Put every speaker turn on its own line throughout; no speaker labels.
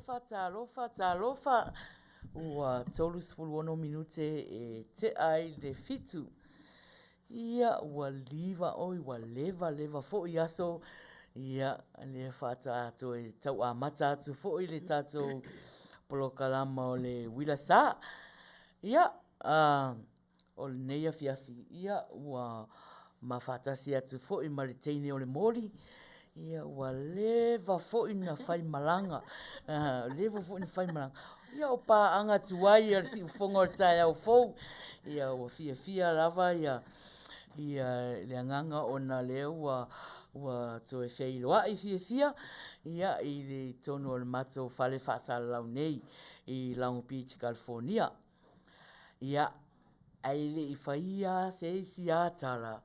Talofa, talofa, talofa, ua 36 minute e tea ai le fitu. Ia, ua liva oi, ua leva leva foi aso, ia, lea faatoa toe tau amata atu foi le tatou polokalama o le Uila Sa. Ia, o lenei afiafi, ia, ua ma faatasi atu foi ma le teine o le moli, ia, ua leva foi na fai malaga, leva foi na fai malaga, ia o paaga tuai a le siufofoga o le taeao fou, ia ua fiafia lava ia le agaga ona o lea ua ua toe feiloai fiafia ia i totonu o le matou fale faasalalau nei i Long Beach, California. Ia, ae le i faia lava se isi lava tala,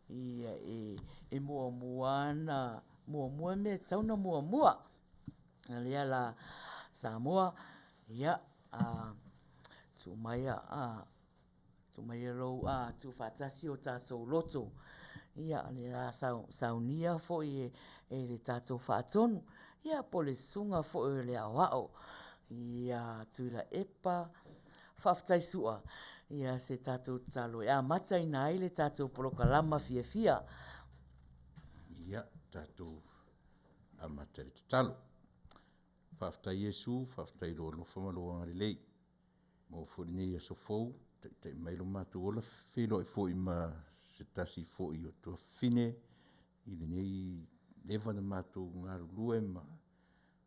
ia e muamua lava ona muamua mea e tatau ona muamua. O lea la Samoa, ia, tuu maia lou tuufaatasi o tatou loto, ia o le a saunia foi e le tatou faatonu, ia po o le susuga foi o le aoao ia Tuilaepa Faafetai Sua se tatou tatalo e amataina ai le tatou polokalama fiafia.
Ia, tatou amata i le tatalo. Faafetai Iesu, faafetai i lou alofa ma lou agalelei, maua foi lenei aso fou, taitai mai lo matou ola, feiloai foi ma se tasi foi o tuafafine i lenei leva ona matou galulue ma,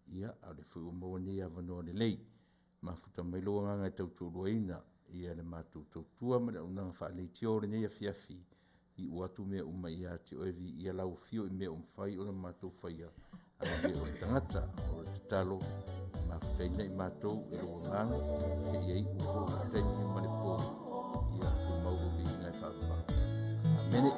ia, a o lea foi ua maua lenei avanoa lelei. Mafuta mai lou Agaga e tautoaluaina le matou tautua ma le auaunaga faaleitio i lenei afiafi, iu atu mea uma ia te Oe, viia lau afio i mea ua mafai ona matou faia ae le o le tagata. O le tatalo, mafutaina i matou e lou Agaga seia iu foi le taimi ma le po, ia tumau lou viiga e faavavau. Amene.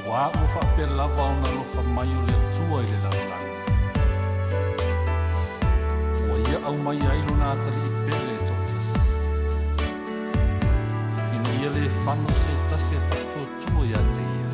Auā ua faapea lava ona alofa mai o le Atua i le lalolagi, ua Ia aumai ai Lona atalii pele e toatasi, ina ia le fano se tasi e faatuatua ia te Ia.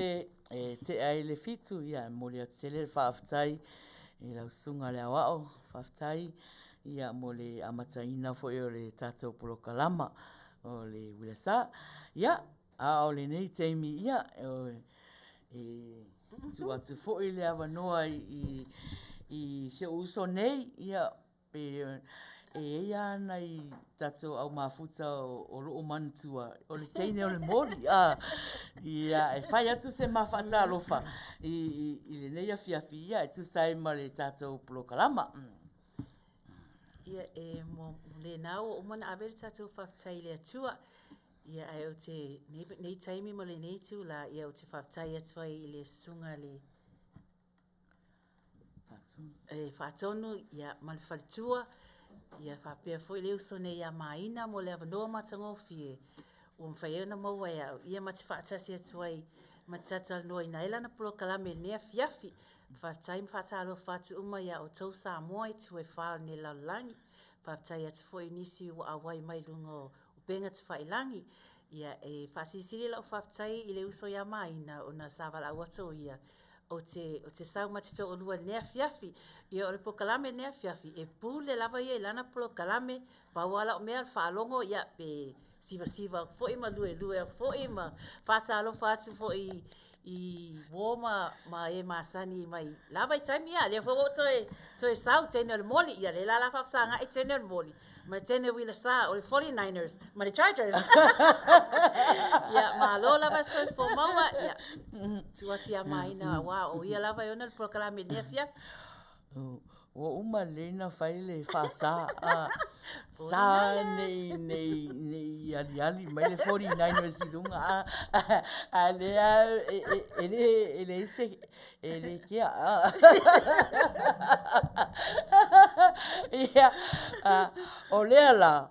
minute e tea ai le 7, ia e momoli atu tele le faafetai i lau Susuga i le Aoao, faafetai ia mo le amataina foi o le tatou polokalama o le Uila Sa. Ia, a o lenei taimi, ia, e tuu atu foi le avanoa i si ou uso nei, ia, pe e i ai lava nai tatou au mafuta o lo o manatua, o le teine o le moli, a, ia, e fai atu se ma faatalofa i lenei afiafi, ia, e tusa ai ma le tatou polokalama.
Ia, e mo lena ua uma ona ave le tatou faafetai i le Atua. Ia, ae ou te, nei taimi ma lenei itula, ia ou te faafetai atu ai i le Susuga i le e faatonu ia, ma le faletua, ia faapea foi le uso nei ia Maina mo le avanoa matagofie ua mafai ai ona maua e au, ia ma te faatasi atu ai ma te talatalanoaina ai lana polokalame i lenei afiafi. Faafetai ma faatalofa atu uma ia outou Samoa i itu e fa o lenei lalolagi. Faafetai atu foi i nisi ua auai mai i luga o upega tafailagi. Ia, e faasilisili lau faafetai i le uso ia Maina ona sa valaau atu o ia ou te, ou te sau ma te toalua i lenei afiafi. Ia, o le polokalame i lenei afiafi, e pule lava ia i lana polokalame, pau lava lau mea o le faalogo, ia, pe sivasiva atu foi ma luelue atu foi ma faatalofa atu foi i i uo ma, ma e masani mai la vaitaimi, a lea foi ua ou toe, toe sau teine o le moli, ia lea la o le a faafesagai teine o le moli ma le teine uila sa o le 49ers ma le Chargers. Ia, malo lava le soifua maua, ia, tuu atu ia Maina aua o ia lava e ona le polokalame i lenei afiafi.
Ua uma lelei ona fai le faasa, a, sa nei, nei, nei aliali mai le 49ers i luga, a, a lea e le, e leai se, e le kea. Ia, o lea la,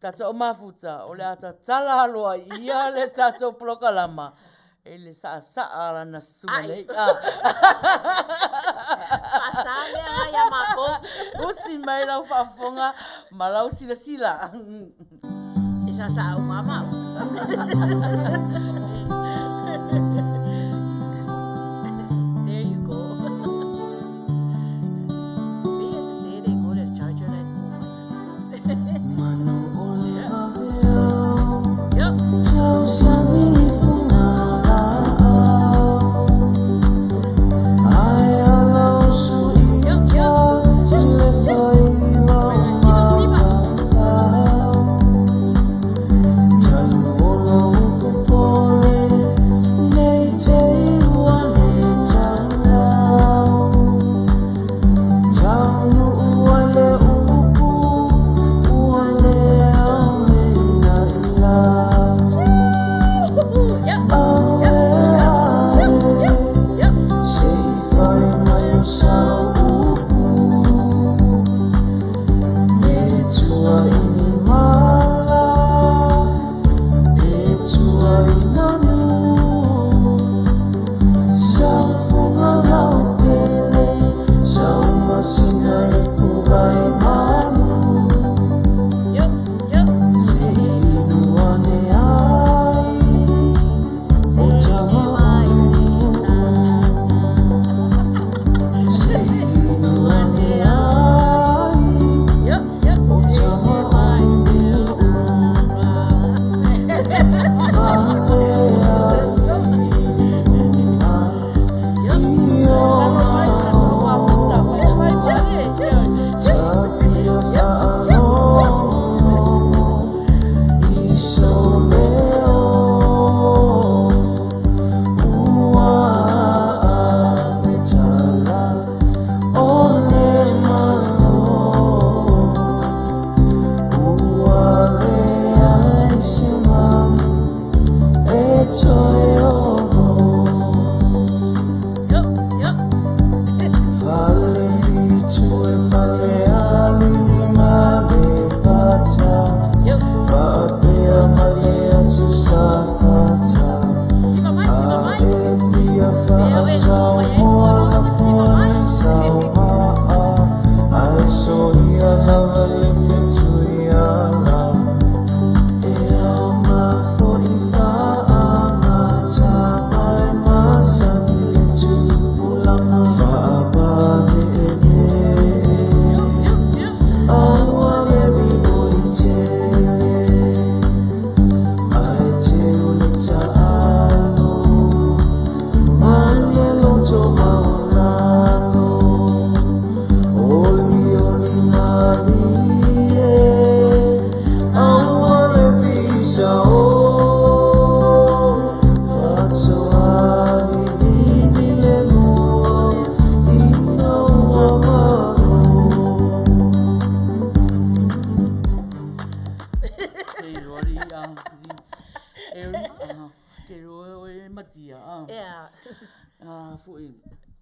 tatou mafuta, o le a tatala aloaia le tatou polokalama e le saasaa a lana susuga nei.
Faasa mea nga ia matou.
Usi mai lau faafofoga ma lau silasila.
E saasaa uma lava maua. There you go. Pei e sese le igoa o le charger la e tu mai. Yup. Yup, yup. Siva, siva.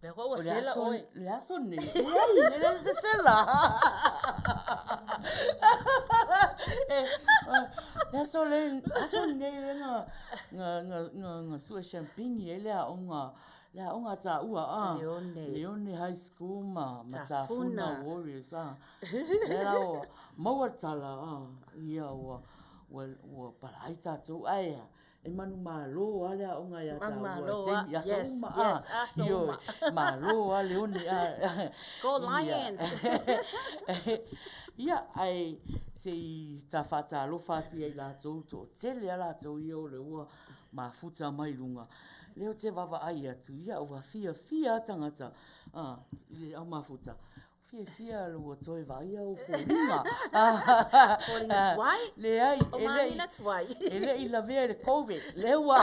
Pea koa ua sela oe.
Le aso nei, leai, e le se sela. Le aso le, aso nei le nga, nga, nga, nga, nga sue champigny ai le aoga, le aoga a taua, a.
Leone.
Leone High School ma, ma Tafuna Warriors, a. Lea la ua maua le tala, a, ia ua, ua, ua palai tatou, ae a, E manumalo lava le aoga ia taua i le taimi, i aso uma a.
Yes, aso uma.
Ioe, malo lava Leone a.
Go Lions!
Ia, ae se i ta faatalofa atu ia i latou, toatele lava latou ia o le ua mafuta mai luga. Lea ou te vaavaai atu, ia ua fiafia lava tagata i le au mafuta. Fiafia ua toe vaaia ou foliga.
Foliga tuai?
Leai.
O mahina tuai.
E le i lavea i le Covid. Lea ua...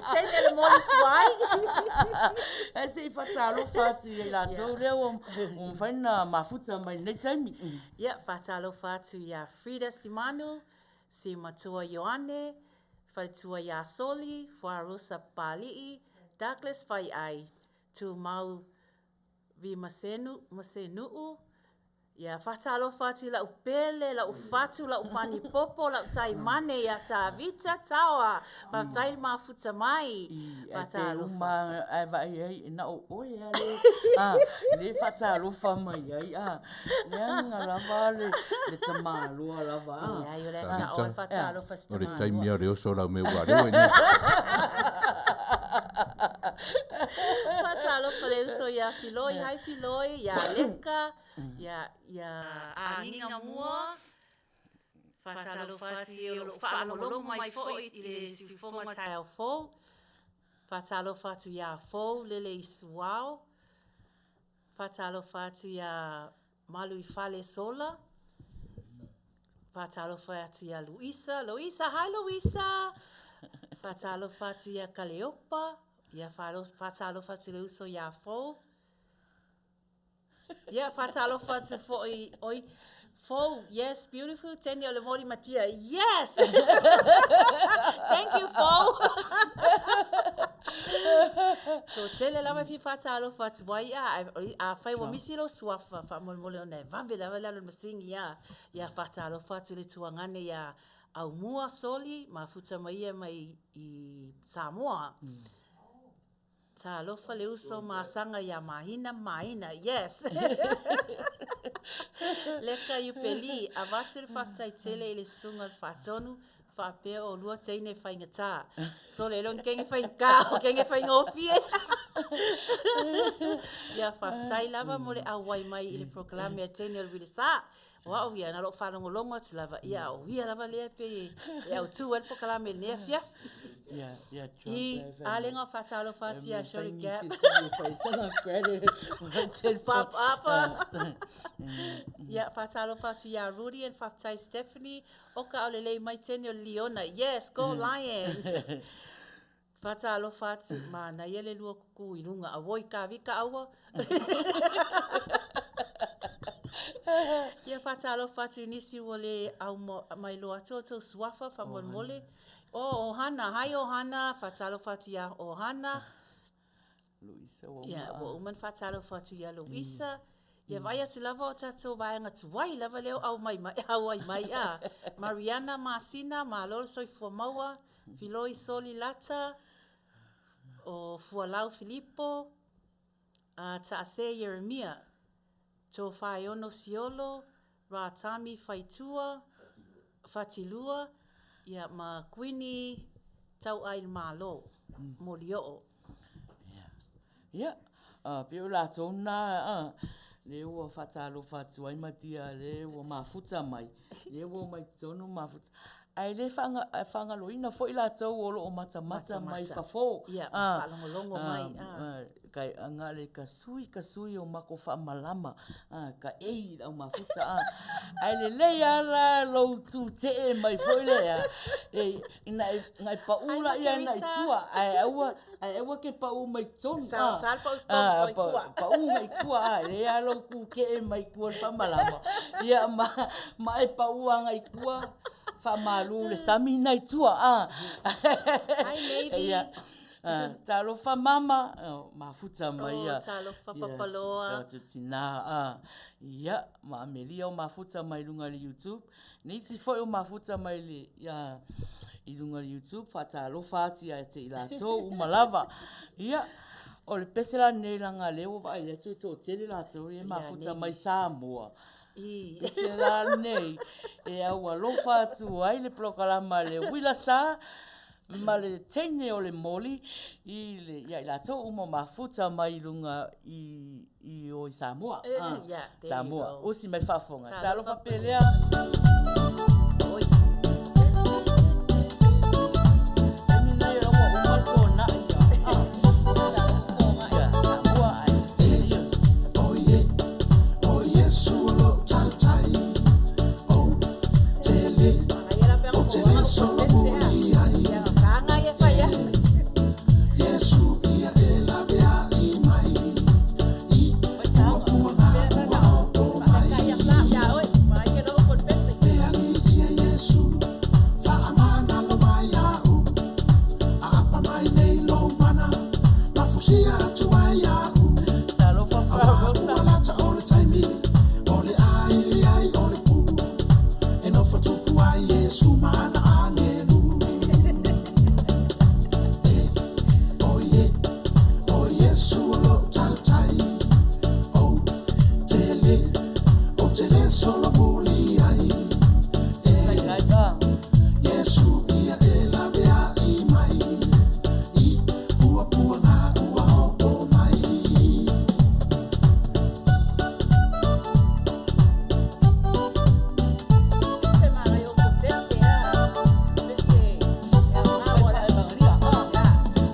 Teine le moli tuai.
Ae se i faatalofa atu ia i latou lea ua mafai ona mafuta mai lenei taimi.
Ia, faatalofa atu ia Frida Simanu, Simatua Ioane, Faletua ia Soli, Fuarosa Papali'i, Douglas Fai'ai, Tumau Vi Masenu, Masenu'u, ia faatalofa atu i la'u pele, la'u fatu, la'u panipopo, la'u taimane ia Tavita Taoa. Faafetai le mafuta mai.
I, ae pe uma ae vaai ai, na o oe lava le, a, le faatalofa mai ai, a. Leaga lava le, le tamaloa lava, a.
Leai, o le sa'o e faatalofa i se
O le
tamaloa.
taimi lava o le oso o lau mea ua alewa i nei.
Faatalofa le uso iā Filoi, hi Filoi, iā Leka, iā, iā Agiga Mua. Faatalofa atu i o loo faalogologo mai foi i le siufofoga taeao fou. Faatalofa atu iā Fou Lele i Suao. Faatalofa atu iā Maluifale Sola. Faatalofa atu iā Luisa, Luisa, hi Luisa! Faatalofa atu iā Kaleopa, ia faatalofa atu i le uso iā Fou. Ia, faatalofa atu foi, oi, Fou, yes, beautiful, teine o le moli matia, yes! Thank you, Fou! So, tele lava e fia faatalofa atu ai, a, afai ua misi lou suafa, faamolemole ona e vave lava le alu i le masini, a, ia faatalofa atu i le tuagane iā Aumua Soli, mafuta mai ia mai i Samoa. Talofa le uso masaga iā Mahina ma Maina. Yes! Leka Iupeli, avatu le faafetai tele i le susuga o le Faatonu faapea o lua teine faigata. Sole e le o ni kenge faigata, o kenge faigofie. Ia faafetai lava mo le auai mai i le polokalame a teine o le Uilesa. O au ia, na o lou faalogologo atu lava, ia a o ia lava lea pei e autu ai le polokalame i lenei afiafi. I alega o faatalofa atu ia Shirley Gap. Pop up. Ia, faatalofa atu ia Rudy and faafetai Stephanie. Oka ao lelei mai teine o le liona. Yes, go lion. Faatalofa atu, manaia le lua kuku i luga, auoi kavika aua. Ia faatalofa atu i nisi ua le au mai loa atu o outou suafa faamolemole. O Ohana, hi Ohana, faatalofa atu ia Ohana.
Luisa ua uma.
Ia, ua uma ona faatalofa atu ia Luisa. Ia vaai atu lava o tatou vaega tuai lava lea o aumai mai, auai mai a. Mariana Masina, malo le soifua maua. Filoi Soli Lata, o Fualau Filipo, a Taase Ieremia, Tofaeono Siolo, Ratami Faitua, Fatilua, ia ma Kuini Tauailemalo, Molioo.
Ia, pei o latou na, lea ua faatalofa atu ai matia lea ua mafuta mai, lea ua omai totonu mafuta. Ae le faagaloina foi latou o lo o matamata mai fafo.
Ia, faalogologo mai.
Ka le kasui kasui o mako faamalama, ka ei i le au mafuta. Ae lelei lava la lou tutee mai foi lea, ina e pau laia i tua, ae aua Ae aua ke pau mai totonu.
Sa sa le pau tonu i tua.
Pau mai tua a lea lava lou kukee mai tua i le faamalama. Ia ma ma e pau agai i tua faamalu le sami na i tua a.
Hi Navy.
Ia. Talofa mama, mafuta mai ia.
Oh, talofa Papaloa.
Yes, tina. Ia, ma Amelia o mafuta mai lunga i le YouTube. Nisi foi o mafuta mai le, ia, i luga i le YouTube, faatalofa atu ia te i latou uma lava. Ia, o le pese la lenei leaga lea ua vaai atu e toatele latou ia e mafuta mai Samoa. Pese la lenei e aualofa atu ai le polokalama a le Uila Sa ma le teine o le moli i le, ia i latou uma o mafuta mai i luga i, i o i Samoa. Ah,
yeah, there you
Samoa.
go.
Usi mai le faafofoga. Talofa Pelea.
Oi.
Taimi lenei ua uma le tona'i ia. Ah. Ia, Samoa ai. Ia.
O Iesu o lou tautai, ou te le, ou te le solomuli ai. Iesu ia e laveai mai, i puapuaga ua oo mai. E alii ia Iesu, faamanalo mai au, aapa mai nei lou mana, mafusia atu ai au.
Talofa
Auā
Frarosa.
ua lata o le taimi, o le aili ai o le pu, e nofo tupu ai Iesu ma ana agelu. E, o ie, o Iesu o lou tautai, ou te le, ou te le solomuli ai. E,
Taitai ka.
Iesu ia e laveai mai, i puapuaga ua oo mai.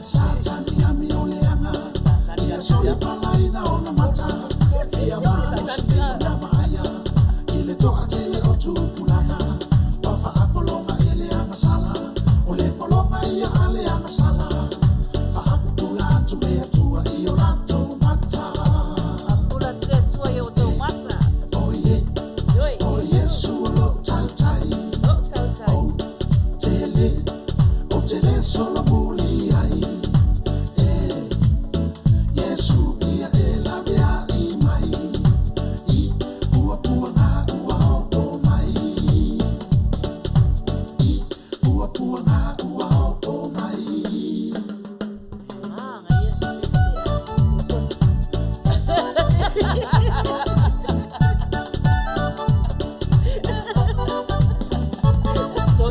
Satani ami o leaga, ia sole palaina ona mata, fia malosi pei ona vaaia, i le toatele o tupulaga, ua faapologa e le agasala, o le pologa ia a le agasala, faapupula atu le Atua i o latou mata. O ie, o Iesu o lou tautai, ou te le, ou te le solomuli ai. E, Iesu ia e laveai mai, i puapuaga ua oo mai. I puapuaga ua oo mai.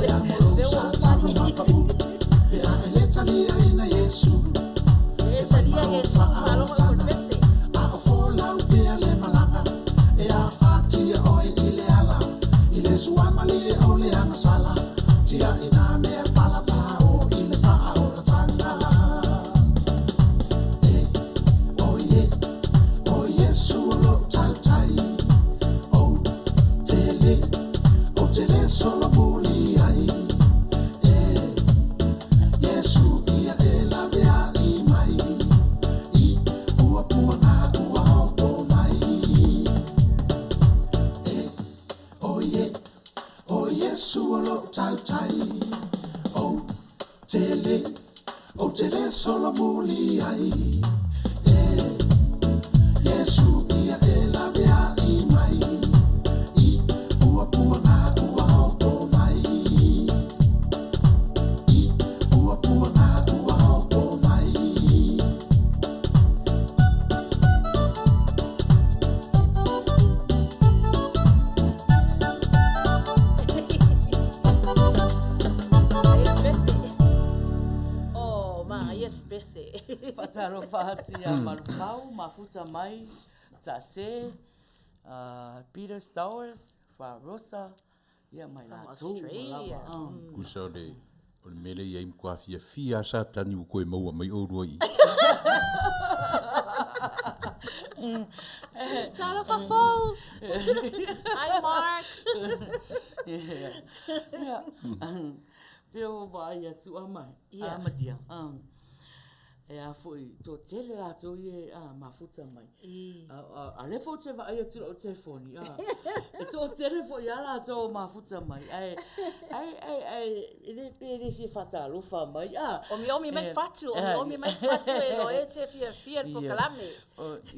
E amo lou Satana mapau, pe a e le taliaina Iesu, e fai ma o faaolataga, a o folau pea le malaga, e afatia oe i le ala, i le suamalie o le agasala, tiaina mea palatao i le faaolataga. E, o ie, o Iesu o lou tautai, ou te le, ou te le solomuli ai. E, Iesu ia e laveai mai, i puapuaga ua oo mai. E, o ie, o Iesu o lou tautai, ou te le, ou te le solomuli ai. E, Iesu ia e laveai mai, i puapuaga ua oo mai. I puapuaga ua oo mai.
Faatalofa atu ia Malufau, mafuta mai, Tase, Peter Stowers, Frarosa, ia mai
From
latou uma
Australia.
lava. Ah.
Tusa o le o le mea lea e i ai matua fiafia lava Satani ua toe maua mai oulua i i.
Talofa fou. Hi Mark.
Ia. Pe o vaai atu a mai.
Ia.
A madia. Ah. E a foi, toatele latou ia e mafuta mai. A lea foi ou te vaai atu i lau telefoni, e toatele foi lava latou o mafuta mai, ae, ae, ae, ae e le, pe le fia faatalofa mai, a.
Omiomi mai le fatu, omiomi mai le fatu e iloa e te fiafia i le polokalame.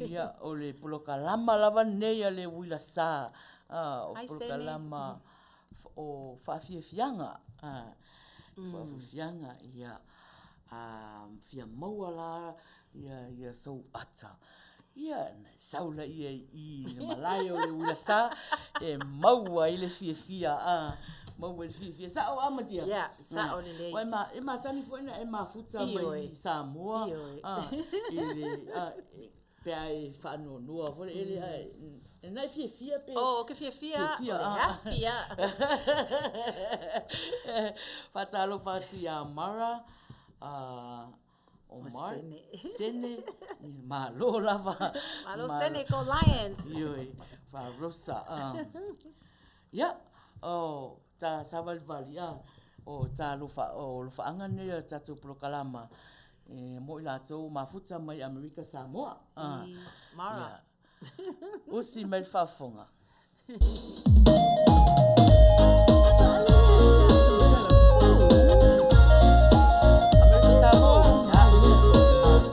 Ia, o le polokalama lava lenei a le Uila Sa, o polokalama o faafiafiaga, faafiafiaga, ia, a fia maua la ia sou ata, ia ona e sau laia i i i le malae o le Uilasa e maua ai le fiafia, a, maua ai le fiafia. Sao a Matia?
Ia, sao lelei.
Aua e masani foi ona e mafuta mai i Samoa, i le, a, pe a e faanoanoa foi lele ae na e fiafia pe.
Oh, ou te fiafia, fiafia o le happy a.
Faatalofa atu ia Mara, o Mark, Sene, Sene, malo lava.
Malo Sene, go Lions.
Ioe, Farosa. Ia, o ta savalivali, o ta alofa, o alofaaga nei o le tatou polokalama E mo i latou mafuta mai Amerika Samoa.
I Mara.
Usi mai le faafofoga. Amerika Samoa.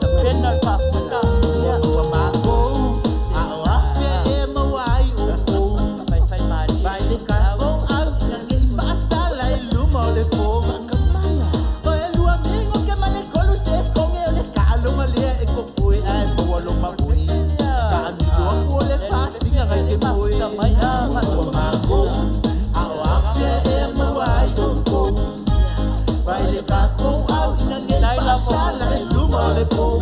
Tapena le faafofoga.
Ua makou a o afea e maua ai oukou.
Faifai malie.
Vai le kakou au ina nei faasala i luma o le po.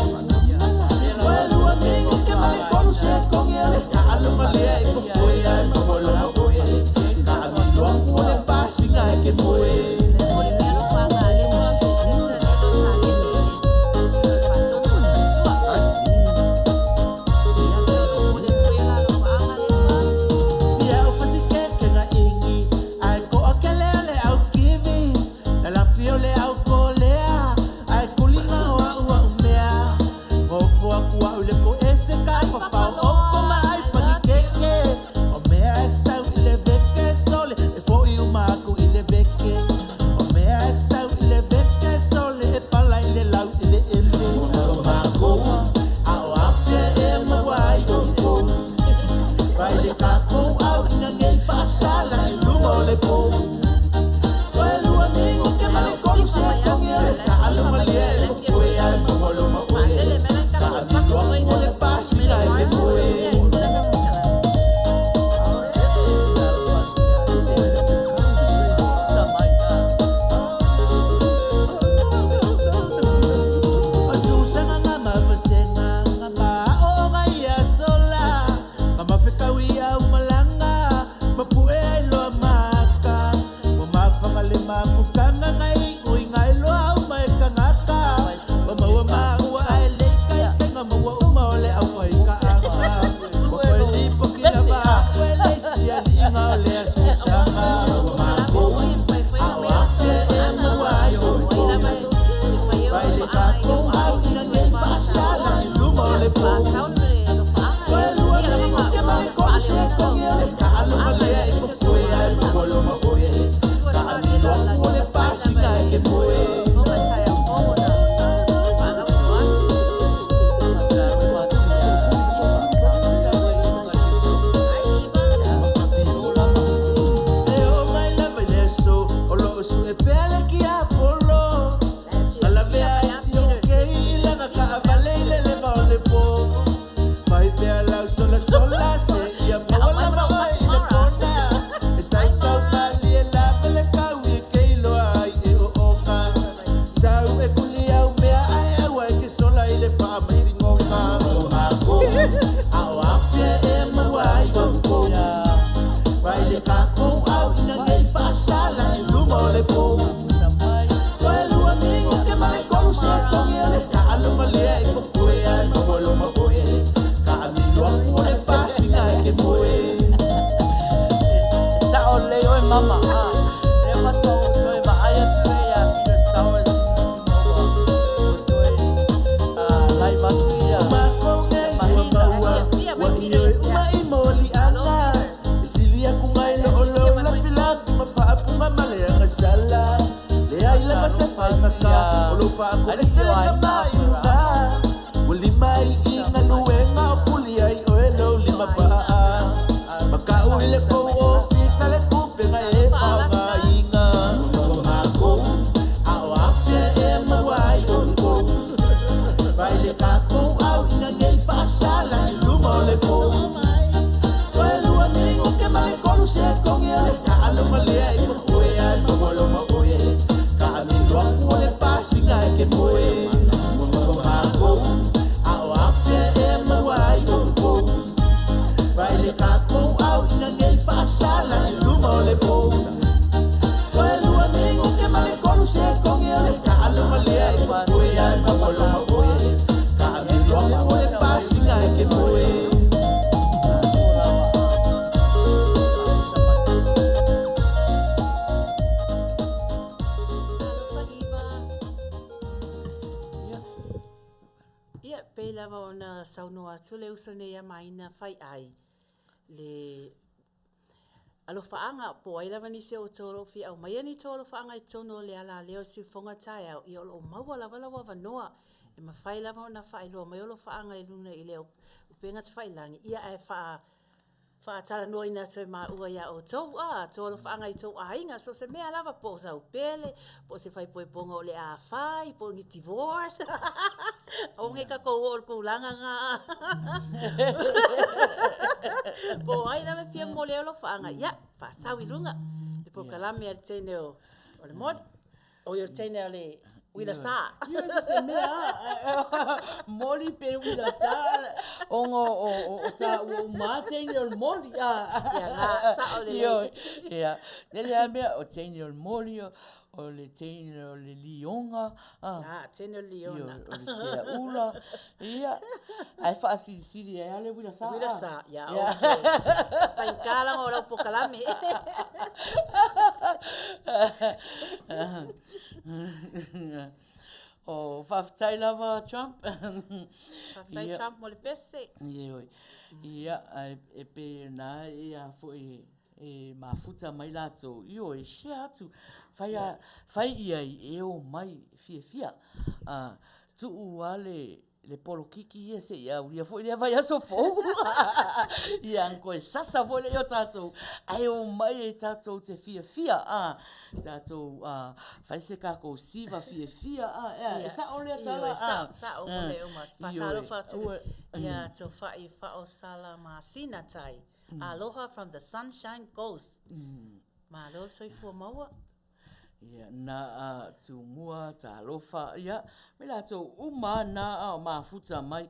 Alii o aiga o Aperahama. Talofa Alaska.
Talofa Iva. Ia, pei lava ona saunoa atu le uso nei ia Maina Faiai, le alofaaga po o ai lava nisi o outou o lo o fia aumaia ni tou alofaaga i totonu o le alaleo o le siufofoga taeao, ia o lo o maua lava lou avanoa. E mafai lava ona faailoa mai alofaaga i luga i le upega tafailagi, ia ae faa faatalanoaina atu e maua ia outou a outou alofaaga i tou aiga, so o se mea lava, po o sau pele, po o se faaipoipoga o le a fai, po o ni divorce. Aua ne i tatou oo i le tulaga lena. Po o ai lava e fia momoli ai alofaaga, ia, faasau i luga le polokalame a le teine o le moli. Oi, o le teine o le uila sa.
Ioe, so se mea a. Moli pe uila sa, ona o taua uma lava teine o le moli.
Ia na, sao lelei.
Ioe, ia. Tele lava mea, o teine o le moli, o le teine o le lioga.
Na, teine o le liona.
Ioe, o le seaula. Ia, ae faasilisili ai lava le uila sa.
Uila sa, ia, okay. Faigata leaga o lau polokalame.
O, faafetai lava Trump.
Faafetai Trump mo le pese.
Ioe. Ia, ae e pei na ia foi e mafuta mai latou, ioe, share atu, fai a, fai i ai e omai fiafia. Tuu lava le le polokiki ia se i aulia foi lea vaiaso fou. Ia ona toe sasa foi lea i o tatou, ae omai e tatou te fiafia, a, tatou fai se tatou siva fiafia, a, ea, e sao lea tala, a.
Sao, sao mo le uma. Faatalofa atu ia Tofa'i Faaosala Masina Tai. Aloha from the Sunshine Coast. Malo le soifua maua.
Ia, na a Tumua, talofa, ia, me latou uma na a o mafuta mai.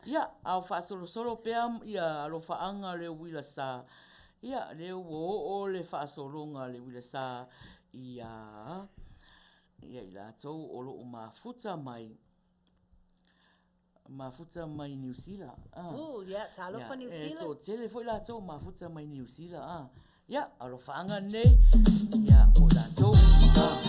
Ia, a o faasolosolo pea ia alofaaga le uila sa, ia, lea ua oo le faasologa le uila sa ia, ia i latou o loo mafuta mai. Mafuta mai Niu Sila.
Ooh, yeah, talofa Niu Sila.
E toatele foi latou mafuta mai Niu Sila. Ah. Ia, alofaaga nei, ia, mo i latou uma. Ah.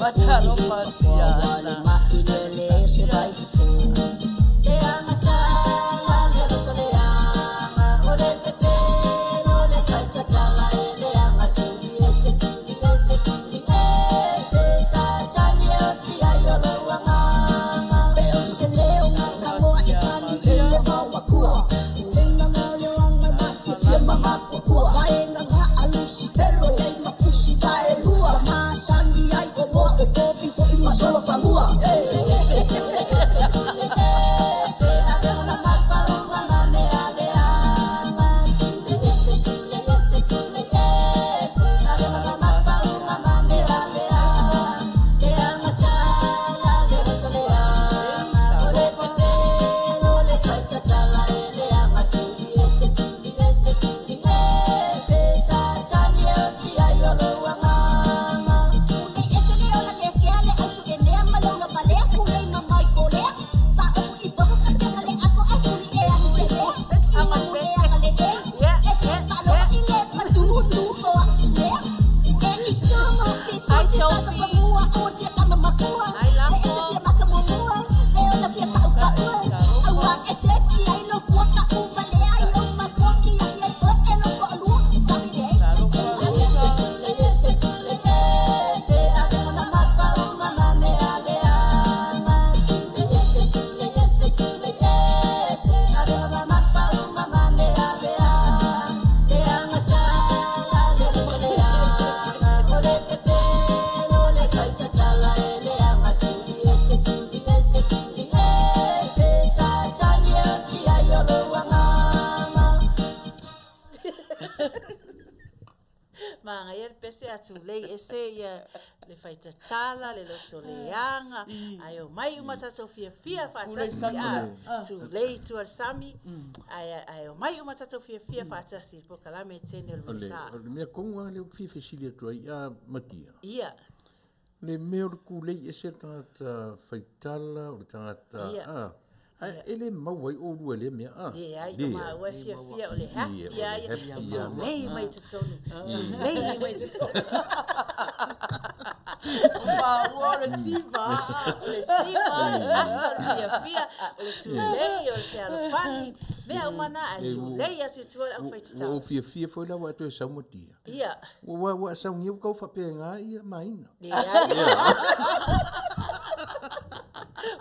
Fatalofa atu ia Ana.
Manaia le pese a tulei ese ia le faitatala, le loto leaga, ae omai uma tatou fiafia faatasi a tulei i tua i le sami, ae omai uma tatou fiafia faatasi i le polokalame tene o le Uilasa.
O le mea tonu lava lea ou te fia fesili atu ai ia Matia.
Ia.
Le mea o le tulei ese le tagata faitala, o le tagata, a, ae e le maua ai oulua i lea mea, a?
Leai, o maua e fiafia, o le happy lava ia, e tulei mai i totonu, tulei mai i totonu.
O maua o le siva,
o le siva, o le ata, o le fiafia, o le tulei, o le fealofani, mea uma na, ae tulei atu i tua le aufaitatala.
Ua ou fiafia foi la ua e toe sau Matia.
Ia.
Ua ua saunia ua tau faapena ia Maina.
Leai.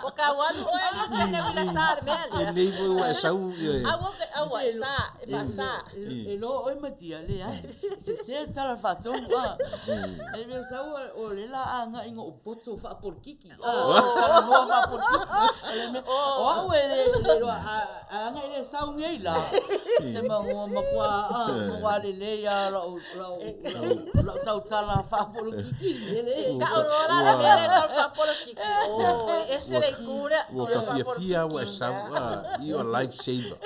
Ua kau alu oe i tene wila sa le mea lea.
E lelei foi ua e sau ia.
Aua aua e sa, e faasa.
E loa oe Matia, leai. Sese le tala faatonu a. E mea sau o le la agai ina ou poto faapolokiki. Talanoa faapolokiki. O le mea, o au e le iloa a agai le sau nei la. Se maua matua a maua lelei a lau lau lau tautala faapolokiki.
E tau loa la le mea lea tau faapolokiki. Oh, e ese le itu lea.
Ua ka fiafia ua e sau a you are life saver.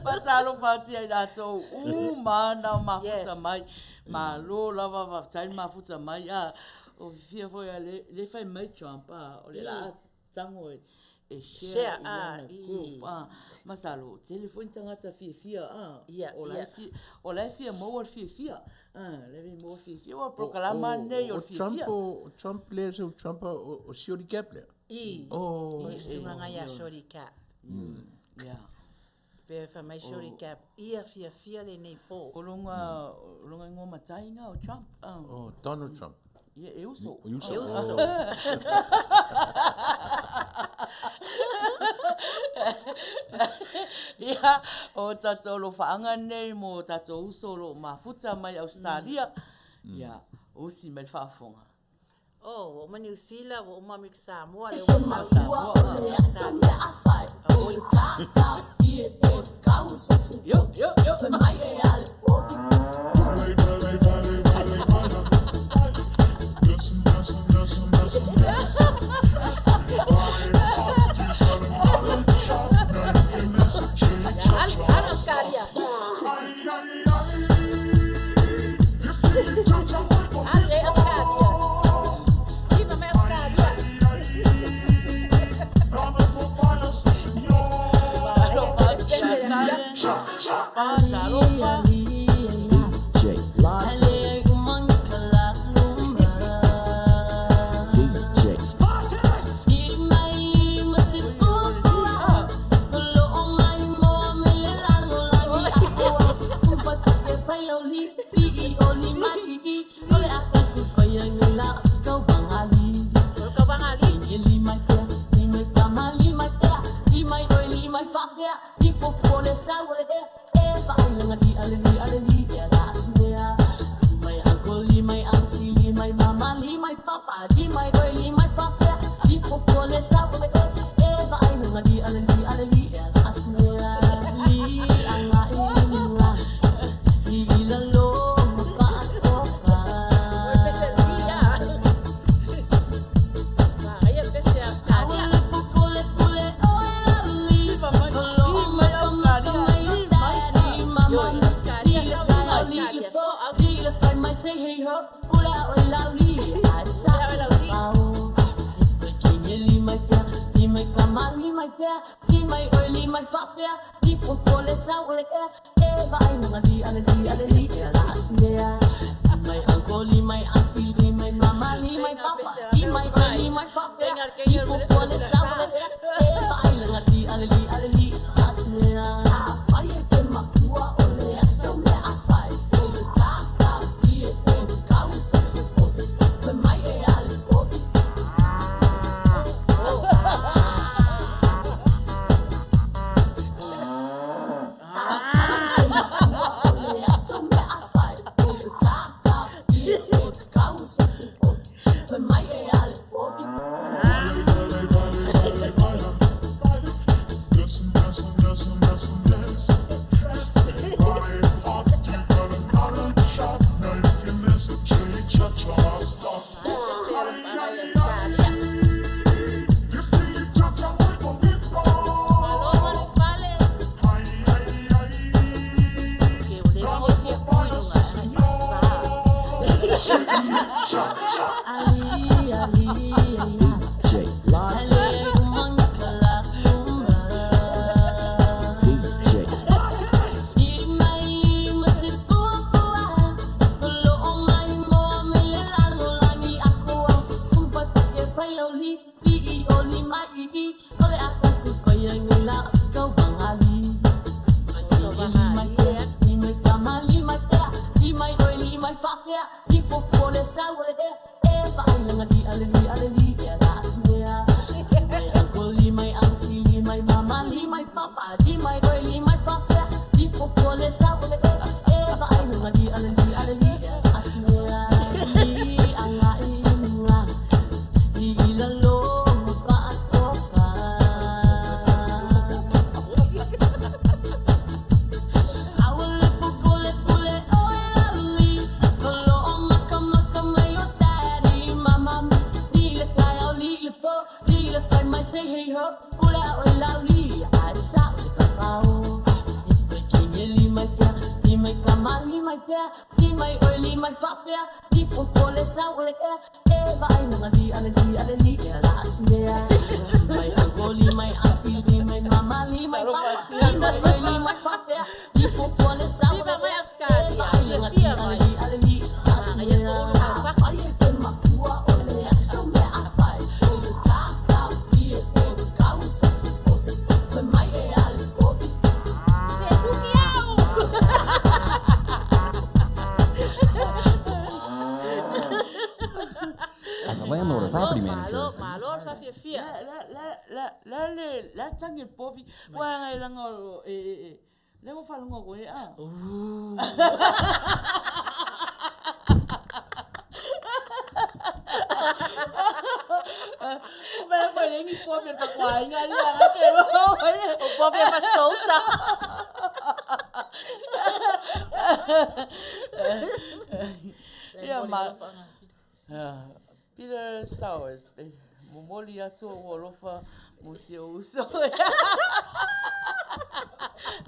Faatalofa atu ia i latou uma na mafuta mai. Malo lava faafetai le mafuta mai a. O fia foi a le, le fai mai Trump a, o le la tago e, e share, share i lana group a. Masalo, tele foi ni tagata fiafia a. O la e fia, o la e fia maua le fiafia. A, la e fia maua le fiafia. Ua polokalama lenei o le fiafia.
O Trump lea sau Trump o Shorty Cap lea.
I, i sugaga ia Shorty Cap.
Yeah.
Pe fai mai Shorty Cap, ia fiafia lenei po.
O longa, o longa ingoa matai nga o Trump.
O Donald Trump.
Ia, e uso.
E uso.
E uso.
Ia, o tatou alofaaga nei mo tatou uso o lo o mafuta mai Ausetalia. Ia, usi mai le faafofoga.
Oh, ua uma Niu Sila, ua uma Amerika Samoa, lea ua uma Ausetalia.
Yo, yo, yo.
Alu, alu Ausetalia. Alu e Ausetalia. Siva mai Ausetalia.
Talofa. La tagi le povi ua agai laga e lea ua faalogo aku ai a. Pera ko lengi povi le pakuaiga le aga ke
O povi e fasitouta.
Ia ma Peter Stowers momoli atu ou alofa mo si ou uso.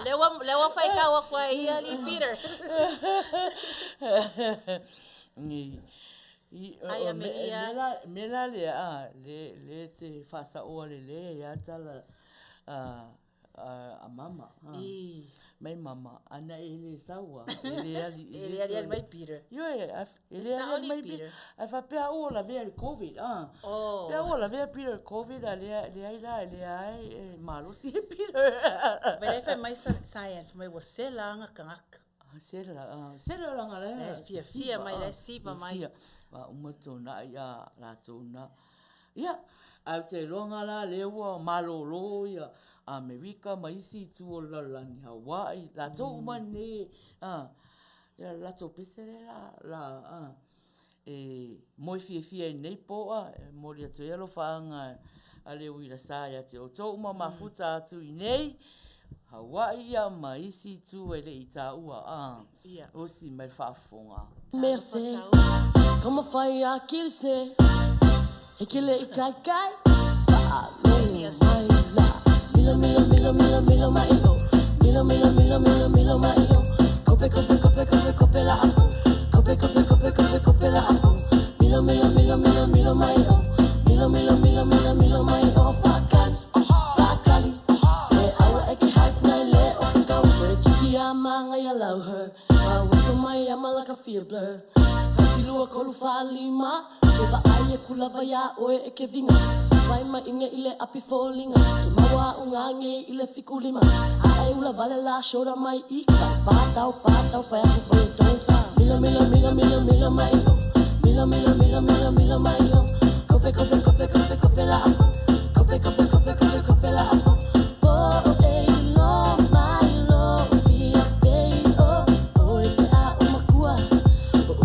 Lea ua faitau aku ai ia li Peter. Ai Amelia.
Me la lea a le le te faasaʻoa lelei ai a tala. a mama.
I.
Mai mama, ana e le sau a, e le ali,
e le aliali mai Peter.
Ioe, e le aliali mai Peter. Ae faapea au ua lavea i le Covid, a.
Oh.
Pea ua lavea Peter i le Covid, a lea, leai la, e leai e malosi e Peter.
Vai lai fai mai Cyan, fai mai ua sela aga tagata.
Sela, a, sela langa la.
La e fiafia mai, la e siva mai.
Va uma tonai a latou na. Ia, ae ou te iloa nga la lea ua malolo ia Amerika ma isi itu o le lalolagi, Hawaii, latou uma nei, a, ia le latou pese lea la, la, a, e moe fiafia i lenei po a, e momoli atu ai alofaaga a le uila sa ia te outou uma mafuta atu i nei, Hawaii ia ma isi itu e le i taua, a, osi mai le faafofoga.
Mercy, Kama fai a kilse E kile i kai kai Whaalogo mai la Milo milo milo milo milo mai o Milo milo milo milo milo mai o Kope kope kope kope kope la apo Kope kope kope kope kope la apo Milo milo milo milo milo mai o Milo milo milo milo milo mai o Whakali, whakali Se aua e ke hype nei le o whakau Koe kiki a māngai a lau her Waso mai a malaka fia blur Kasi lua kolu wha lima Ke vaai e kula vai a oe e ke vinga Vai mai inge i le api fōlinga Ke maua o ngā nge i le fiku lima A e ula vale la shoda mai i kai Pātau, pātau, whai aku whai don't stop Milo, milo, milo, milo, milo mai o Milo, milo, milo, milo, milo mai o Kope, kope, kope, kope, kope la apo Kope, kope, kope, kope, kope la apo Po e lo mai lo fia pei o Oe pe a o makua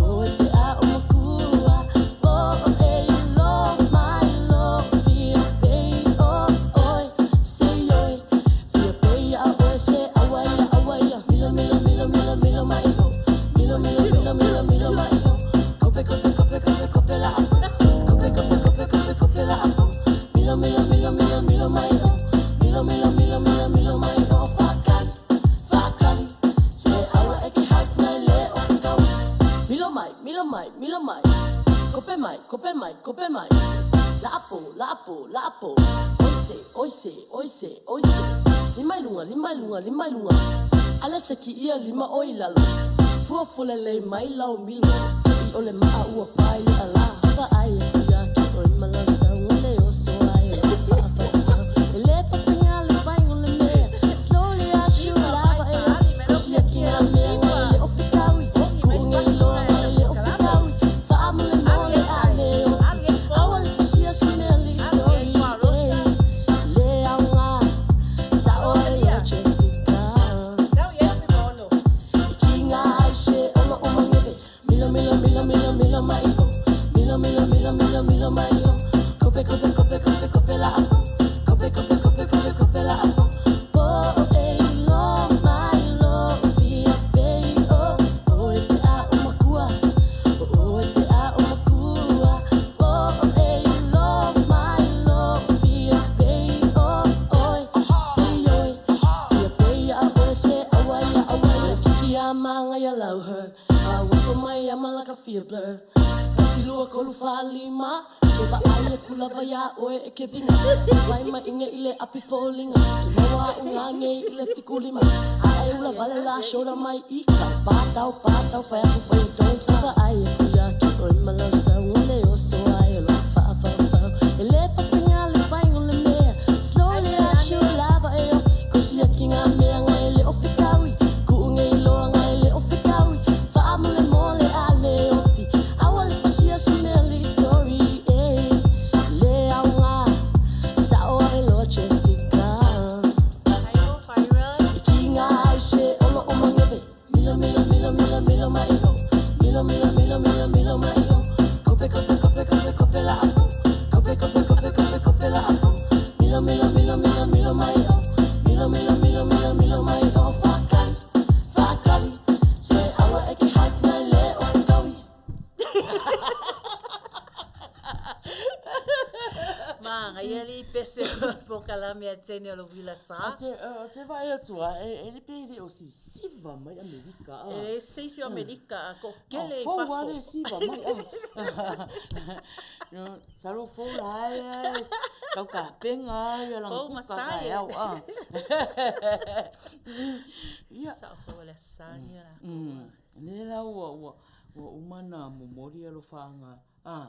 Oe pe a o makua Po e lo mai lo fia pei o Oe se oi Fia pei a oe se awa ia awa ia Milo milo milo milo milo mai o Milo milo milo milo milo mai o Kope kope kope kope kope la apo Kope kope kope kope kope la apo Milo milo milo milo milo mai o Milo milo milo milo milo mai o Whakali, whakali Se aua e ke hype nei le o whakau Milo mai, milo mai, milo mai Kope mai, kope mai, kope mai La apo, la apo, la apo Oi se, oi se, oi se, oi se Lima i lunga, lima i lunga, lima i lunga Ala se ki ia lima o i lalo Fua fole lei mai lau milo I ole maa ua pai le ala Wa ai e kuia ki oi malau saunga le oso ai o wha wha wha E le whapenga le vaingo le mea Slowly I shoot lava e Kosi a ki ngā mea ngai le ofi kaui Ku'u ngei loa ngai le ofi kaui Wha mole mole a le ofi Awa le fusia si mea li tori e Le au ngā Sao e lo Jessica I ki ngā ai se ono o mangere Milo milo milo milo milo mai o Milo milo milo milo milo mai o Kope kope kope kope kope la apo Kope kope kope kope kope la apo Po e lo mai lo fia pei o Oe pe a o makua Oe pe a o makua Po e lo mai lo fia pei o Oe se oi Fia pei a oe se awa ia awa ia Kiki a māngai a lau her A waso mai a malaka fia blur Kasi lua kolu wha lima Ke vaai e kula vai a oe e ke vinga Vai mai inge i le api fōlinga Ke maua o ngā ngei i le fiku lima A e ula vale la shoda mai i kai Pātau, pātau, whai aku whai don't stop Vaai e kuia ki oi malau saunga le oso ai o la wha wha wha E le whapenga le vaingo le mea Slowly I shoot lava e o Kosi a ki ngā mea ngai le ofi kaui Ku'u ngei loa ngai le ofi kaui Wha mole mole a le ofi Awa le fasia si mea li tori e Le au ngā Sao ai loa Jessica I ki ngā ai se ono o mangere Milo milo milo milo milo mai o Milo milo milo milo milo mai o Kope kope kope kope kope la apo Kope kope kope kope kope la apo Milo milo milo milo milo mai o Milo milo milo milo milo mai o Whakali, whakali Se aua e ke hype nei le o whakaui
Māngai Ia li pese polokalame a teine o le uila sa.
Ou te vaai atu lava, e le pe le o sisiva mai Amerika a.
E leai se isi o Amerika a toatele i fafo.
Fou lava le siva mai a. Masalo fou la e tau tapena lava lana kuka taeao a.
Ia. Sao fou o le Aso Sa ia latou.
Lea la ua uma ona momoli alofaaga a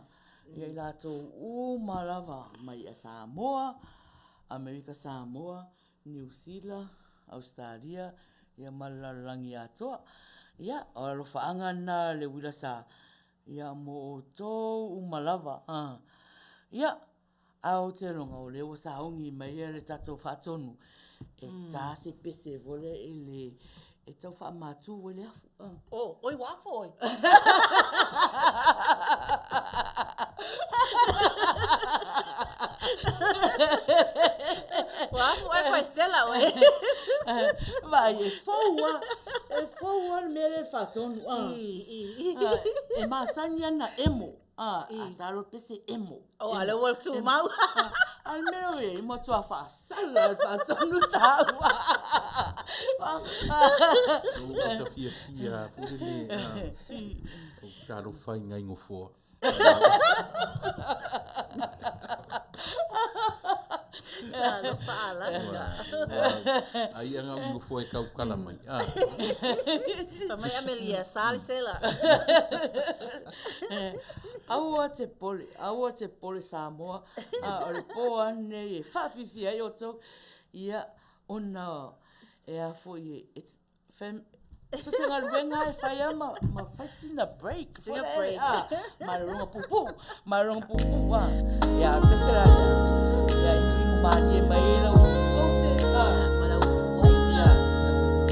ia i latou uma lava mai ia Samoa, Amerika Samoa, Niu Sila, Ausetalia ia ma le lalolagi atoa. Ia, o alofaaga lena a le uila sa ia mo outou uma lava. Ia, ae ou te lagona o lea ua sauni mai le tatou faatonu e ta se pese foi lea i le e tau faamatu ai le afu.
Oh, oi ua afu oi. Ua afu oe koe Stella oe.
Vaai, e fou lava, e fou lava le mea lea e faatonu. E masani lava ona emo. A ta loa le pese emo.
Oh, a lea ua tumau.
A o le mea lea ua i ai, e matua faasala le faatonu taua.
Ua ta fiafia foi lele ou talofa i nai nofoa.
Talofa Alaska.
Ai ana u nofoa e tautala mai.
Fai mai Amelia, sa le sela.
Aua te pole, aua te pole Samoa, a o le po lava lenei e faafiafia ai outou, ia, ona e a foi e, so se galuega e fai lava ma, ma fai sina break.
Sina break.
Ah, malologa puupuu, malologa puupuu, ah. Ia, pese la ia, ia inuinu malie mai ai lau ofe, ah.
Ma lau uaiga.
Ia,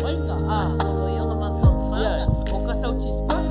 uaiga, ah.
Solo ia o ka mafaufauga.
Ia, o ka sau cheeseburger.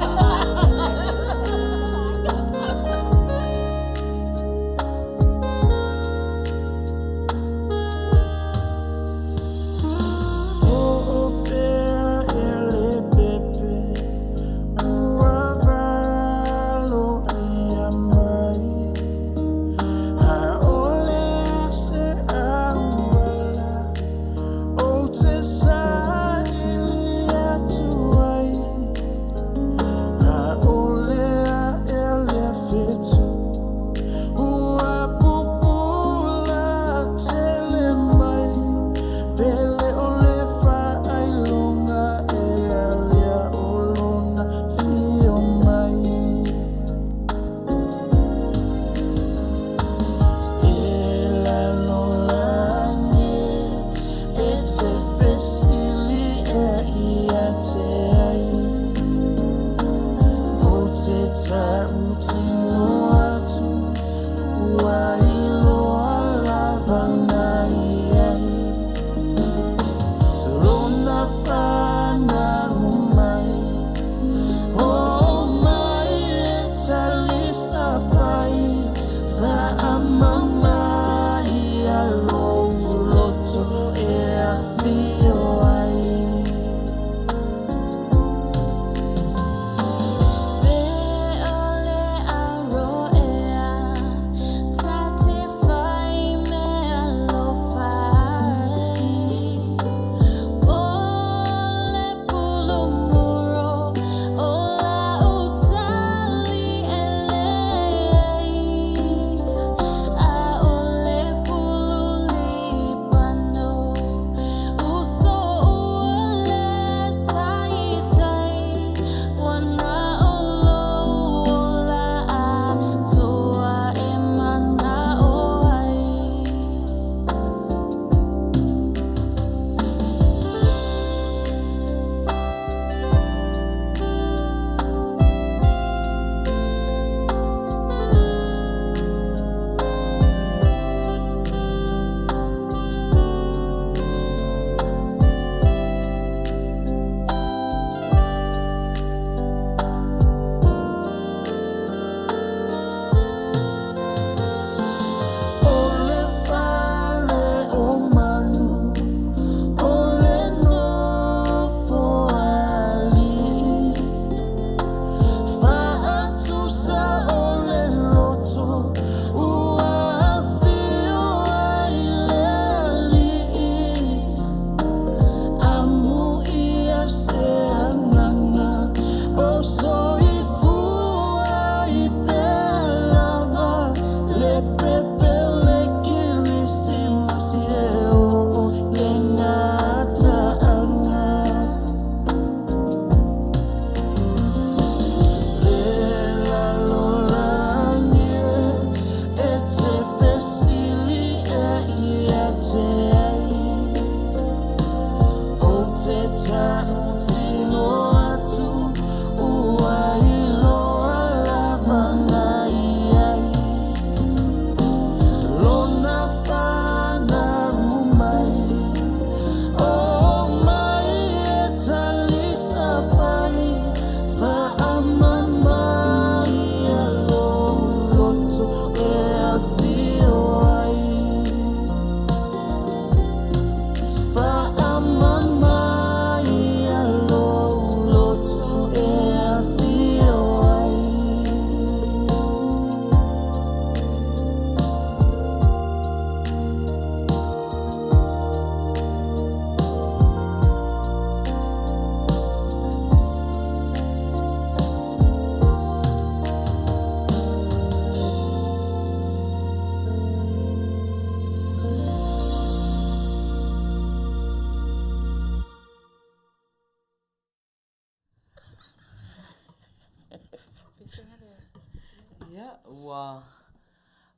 Ia, ua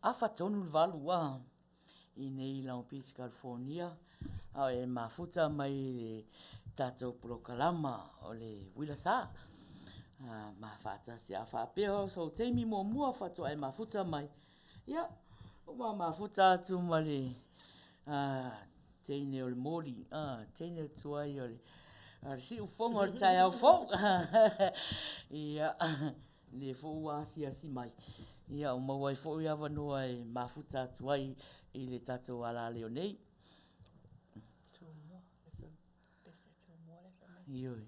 afa tonu le valu a i nei Long Beach, California, a o e mafuta mai i le tatou polokalama o le Uila Sa. Ma faatasi a faapea o sou taimi muamua faatoa e mafuta mai, ia, ua mafuta atu ma le teine o le moli, teine o le tuai o le siufofoga o le taeao fou. Ia, lea foi ua asiasi mai, ia ua maua ai foi avanoa e mafuta atu ai i le tatou alaleo nei. Ioe.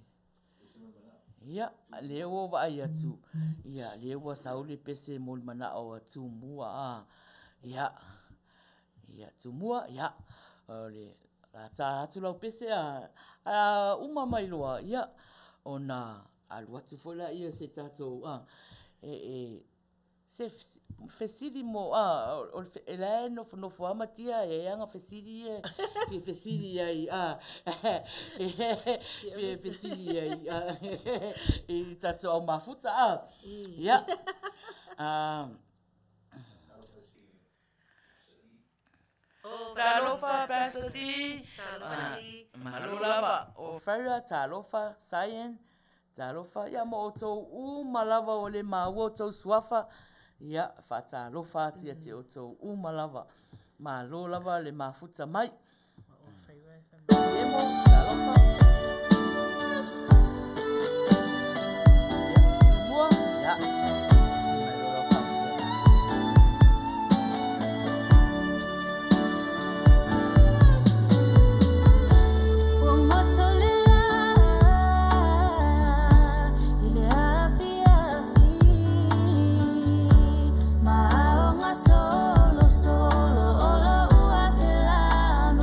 Ia, lea ua ou vaai atu, ia, lea ua sau le pese mo le manao a Tumua, a. Ia, ia, Tumua, ia, o le a ta atu lau pese a, a uma mai loa, ia, ona alu atu foi lea o se tatou, a, e, e, se fesili mo, a, o le la e nofonofo lava Matia e i ai ana fesili ia e fia fesili ai, a, fia fesili ai i le tatou au mafuta, a. Ia, a. Talofa Pastor D. Talofa D. Malo lava. O Farah, talofa. Cyan, talofa. Ia ma outou uma lava ua le maua outou suafa, ia, faatalofa atu ia te outou uma lava. Malo lava le mafuta mai. Emo, talofa. Ia, Tumua, ia. Mai loa lau faafofoga.
Ua goto le la i le afiafi Ma aoga solosolo o lou afelanuai.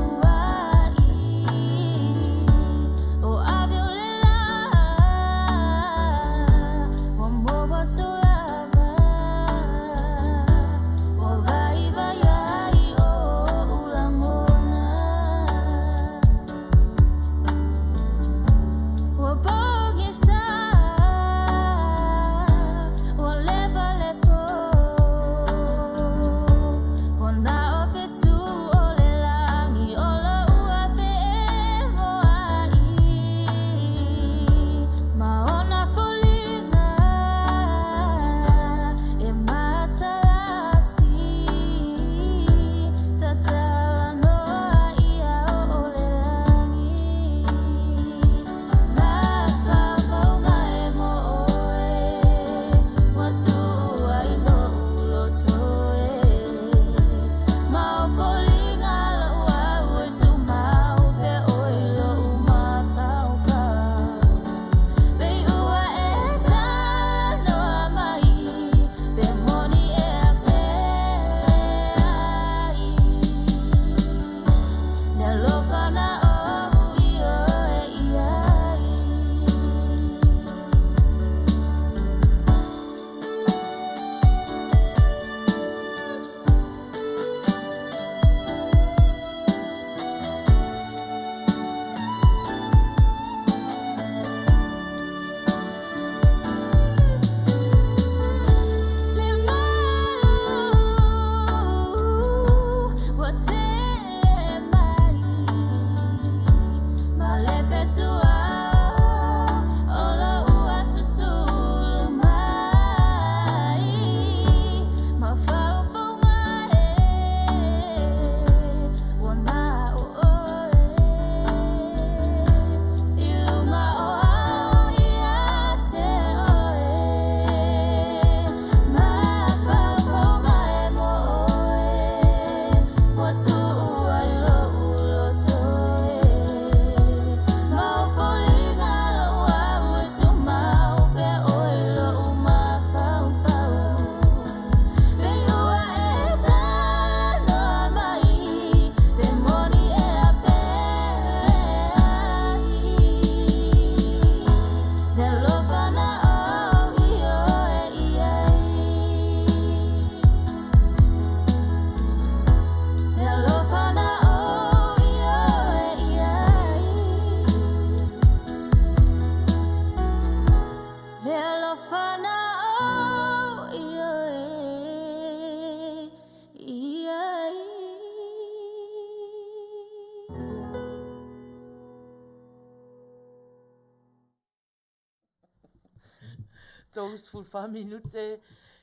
34 minute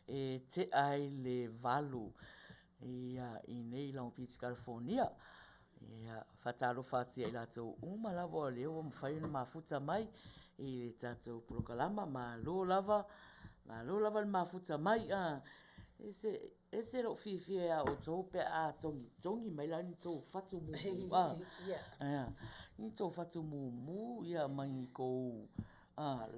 e tea ai le 8 ia, i nei Long Beach, California. Ia, faatalofa atu ia i latou uma lava o lea ua mafai ona mafuta mai i le tatou polokalama. Malo lava, malo lava le mafuta mai. E se, ese lou fiafia ia outou pe a togitogi mai la ni tou fatu mumu, a, ia, ni tou fatu mumu, ia, ma ni tou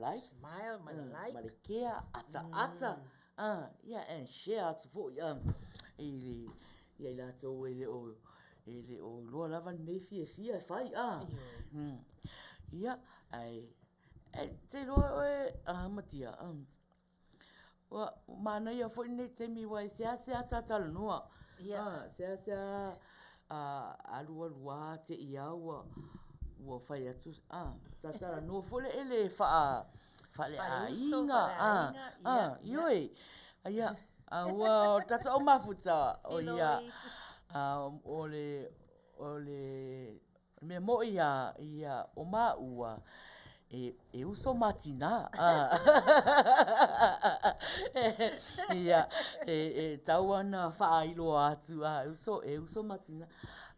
like,
Smile ma le like.
ma le kea, ataata, a, ia, and share atu foi, a, i le, ia i latou e le o, e le o iloa lava lenei fiafia e fai, a. Ia, ae, e te iloa oe a Matia, ua manaia foi lenei taimi aua e seasea ta talanoa, a, seasea alualu lava te i lava ua, ua fai atu, a, ta talanoa foi lea e le faa, faaleaiga, a, a, ioe. Ia, a ua o le tatou mafuta, o ia, o le, o le mea moi lava, ia, o maua, e, e uso ma tinā. Ia, e, e tau ana faailoa atu, a, e uso, e uso ma tinā.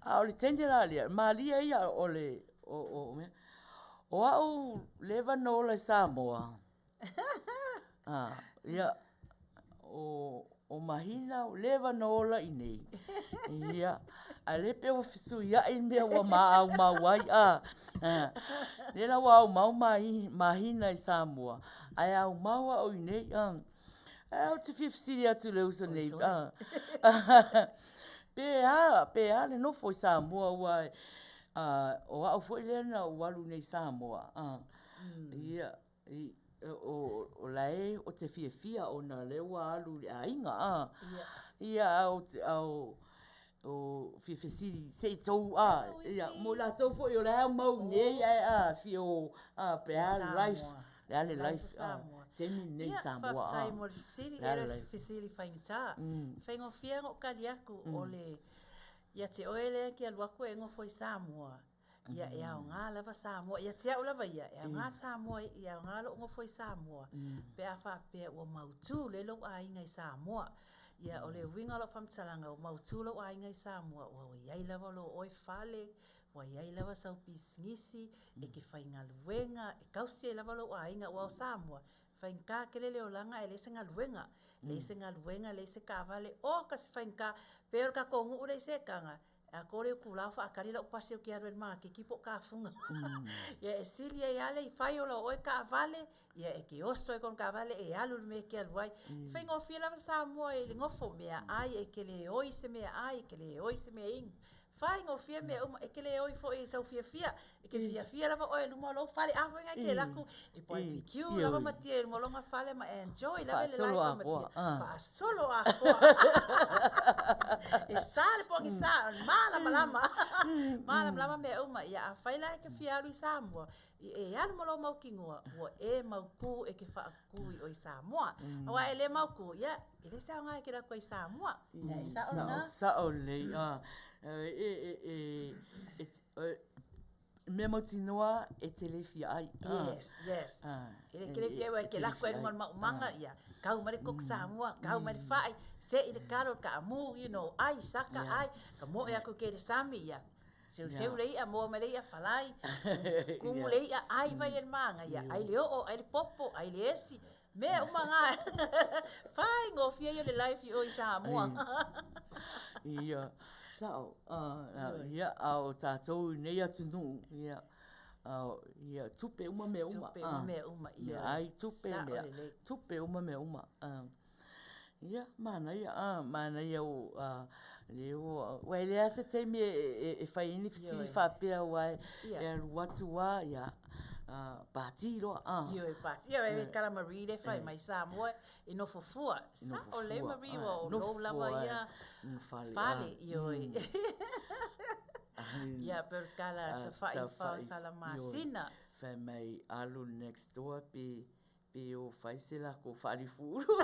A o le teine la lea, malie ia o le, o, o, o au leva na ola i Samoa, A, ia, o, o Mahina, leva na ola i nei. Ia, a le pe ua fesuiaʻi mea ua maumau ai, a. Lea la ua aumau Mahina i Samoa, ae aumau au i nei, a. Ae ou te fia fesili atu i le uso nei, a. Pe a, pe a le nofo i Samoa, aua o au foi lea na ou alu nei i Samoa, a. Ia, O la e o te fiafia ona o lea ua alu i le aiga, a. Ia, a o te, a o, o fia fesili se i tou, a, ia, mo i latou foi o la e aumau i nei ae, a, fia o, a, pe a le life, le a le life, a, taimi lenei i Samoa, a.
Ia, faafetai mo le fesili, e le o se fesili faigata. Faigofie ona ou tali atu, o le, ia te oe lea e te alu atu e nofo i Samoa, Ia, e aoga lava Samoa. Ia te au lava ia, e aoga Samoa, e aoga lou nofo i Samoa, pe a faapea ua mautu lelei lou aiga i Samoa. Ia, o le uiga o lau faamatalaga, ua mautu lou aiga i Samoa, ua i ai lava lo oe fale, ua i ai lava sau pisinisi, e te faigaluega, e tausi ai lava lou aiga, aua o Samoa, e faigata tele le olaga ae leai se galuega. Leai se galuega, leai se taavale, oka se faigata. Pei o le tatou nuu lea i Setaga, E atoa le itula o faatali lau pasi ou te alu ai i le maketi po o tafuga. Ia e sili ai lava le fai o lau oe taavale, ia e te oso ai i kona taavale e alu i le mea e te alu ai. E faigofie lava Samoa i le nofo meaai, e te le oi i se meaai, e te le oi i se meainu. Faigofie mea uma, e te le oi foi i sau fiafia. E te fiafia lava oe i luma o lou fale, a foi na e te alu atu i barbecue lava matie i luma o lona fale ma enjoy lava le life o matie. Faasolo atoa. E sa le pogisa, o le malamalama. Malamalama mea uma. Ia afai la e te fia alu i Samoa, e alu ma lou mautinoa, ua e mautu e te faatu i o i Samoa. Aua e le mautu, ia, e leai se aoga e te alu atu ai i Samoa. Ia, e sao lena.
Sao lelei. E, mea mautinoa e te le fia ai.
Yes, yes. E le te le fia ai, e te lako ai luga o le maumaga, ia, kau mai le koko Samoa, kau mai le fai, se'i le kalo, le kaamu, you know, ai, saka, ai, ka moe aku ke le sami, ia, seuseu le i'a, moa mai le i'a, falai, kumu le i'a, ai vai e le maga, ia, ai le oo, ai le popo, ai le esi, mea uma na, faigofie ia o le life i o i Samoa.
Ia, sao, ia, a o tatou i nei atunuu, ia, ia, tupe uma mea uma.
Tupe uma mea uma,
ioe. Meaai, tupe, mea, tupe uma mea uma. Ia, manaia, a, manaia o, lea ua, aua e leai lava se taimi e fai ai ni fesili faapea aua e alu atu lava, ia, pati loa, a.
Ioe, pati. Ia, e kala Marie lea e fai mai, Samoa e nofo fua. Sao lelei Marie, aua o lou lava ia fale, ioe. Ia, pei o le tala a Tafa'i Fao Salamasina.
Fai mai alu next door pe. Pe o fai se lakou faalifuulu.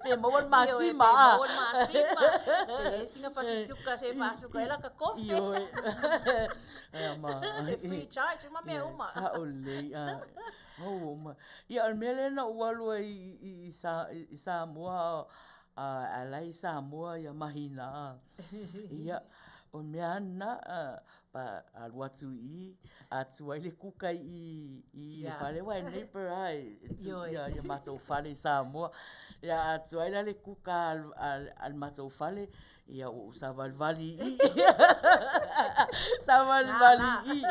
Pe maua le masima.
Pe maua le masima. Pe leai sina fasisuka se faasuka ai laka kofe.
Ioe. Ma.
E free charge uma mea uma.
Sao lelei. Oh, uma. Ia, o le mea lea na ou alu ai i Samoa, a la e i Samoa ia Mahina. Ia, o le mea lava lena, Pa alu atu i i, a tuai le kuka i i le fale aua e neighbour lava ia matou fale i Samoa. Ia a tuai la le kuka a le matou fale, ia ua ou savalivali i i. Savalivali i i,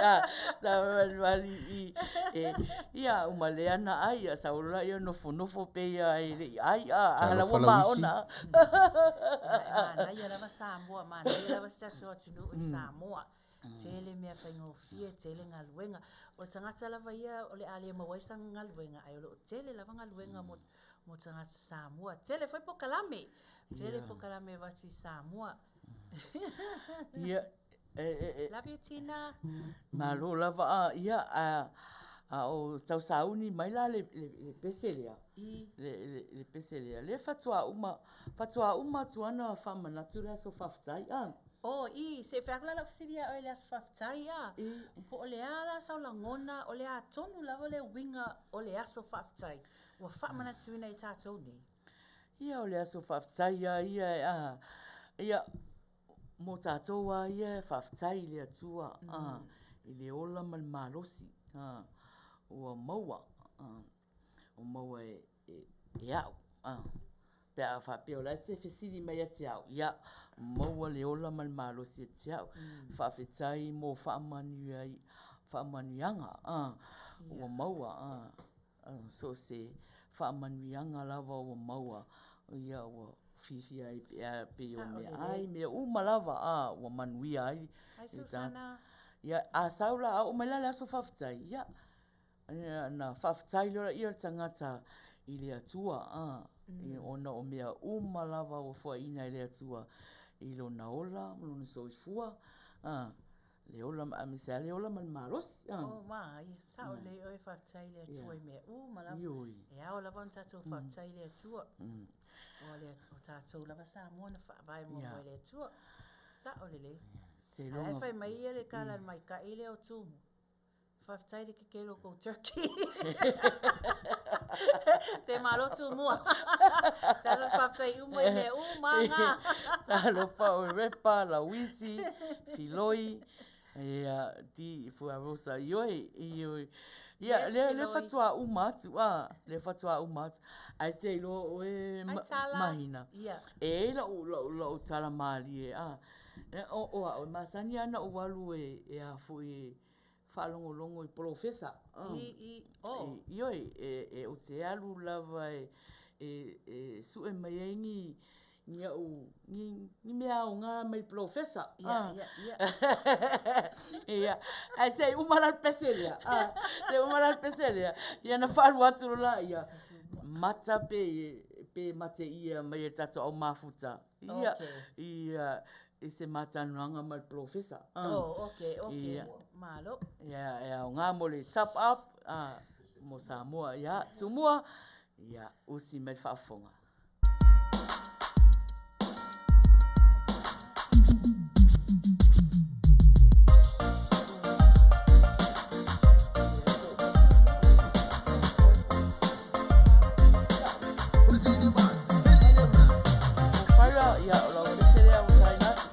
savalivali i i. Ia uma lea ona ai, ia sau loa lea nofonofo pei lava e le i ai, a la ua maona.
Manaia lava Samoa, manaia lava si tatou atunuu i Samoa. Tele mea faigofie, tele galuega. O le tagata lava ia o le a le maua ai sana galuega, ae o lo o tele lava galuega mo tagata Samoa. Tele foi polokalame, tele polokalame e avatu i Samoa.
Ia,
Love you Tina.
Malo lava a, ia, a o tau sauni mai la le pese lea, le pese lea, lea faatoa uma, faatoa uma atu lava ona faamanatu le aso faafetai a.
Oh, i, se i fai atu la lau fesili ia oe i le aso faafetai a, po o le a la sau lagona, o le a tonu lava le uiga o le aso faafetai ua faamanatuina i tatou nei?
Ia, o le aso faafetai lava ia a, ia, Mo tatou lava ia e faafetai i le Atua i le ola ma le malosi ua maua, ua maua e au. Pe a faapea o la e te fesili mai ia te au, ia, maua le ola ma le malosi ia te au. Faafetai mo faamanuiaga ua maua. So o se faamanuiaga lava ua maua, ia ua fiafia ai e pei o meaai, mea uma lava a ua manuia ai le tagata. Ia, a sau la, a oo mai la le aso faafetai, ia, ona faafetai loa lea o le tagata i le Atua, a, ona o mea uma lava ua foaiina e le Atua i lona ola ma lona soifua, a. Le ola aemaise lava le ola ma le malosi.
Oh manaia, sao lelei oe faafetai i le Atua i mea uma lava. Ioe. E ao lava ona tatou faafetai i le Atua. O tatou lava Samoa na faavae muamua e le Atua. Sao lelei. A o la e fai mai le tala a le maita'i lea o Tumu, Faafetai i le kekelo o kou turkey. Se malo Tumua. Tatou faafetai uma i mea uma lava na.
Talofa oe Repa, Lauisi, Filoi, ia, Di Fuarosa, ioe, ioe. Ia,
Yes,
lea, lea
Filoi.
faatoa uma atu, a, lea faatoa uma atu. Ae te iloa oe
Ai, Tala.
Mahina.
Ia.
E i ai lau, lau, lau tala malie, a, o, o au, e masani lava ona ou alu e, e a foi e, faalogologo i polofesa.
I, i, oh.
Ioe, e, ou te alu lava e, e, e sue mai ai ni, ni au, ni, ni mea aoga mai polofesa.
Ia, ia, ia.
Ia, ae se i uma la le pese lea. Se i uma la le pese lea. Ia na faalu atu loa lea, mata pe, pe mateia mai e le tatou au mafuta. Ia,
Okay.
ia, i se matalanoaga ma le polofesa.
Oh, okay, okay.
Ia.
Malo.
Ia, e aoga mo le top up mo Samoa. Ia, Tumua, ia, usi mai le faafofoga. Fire, ia, o lau pese lea ua taina atu.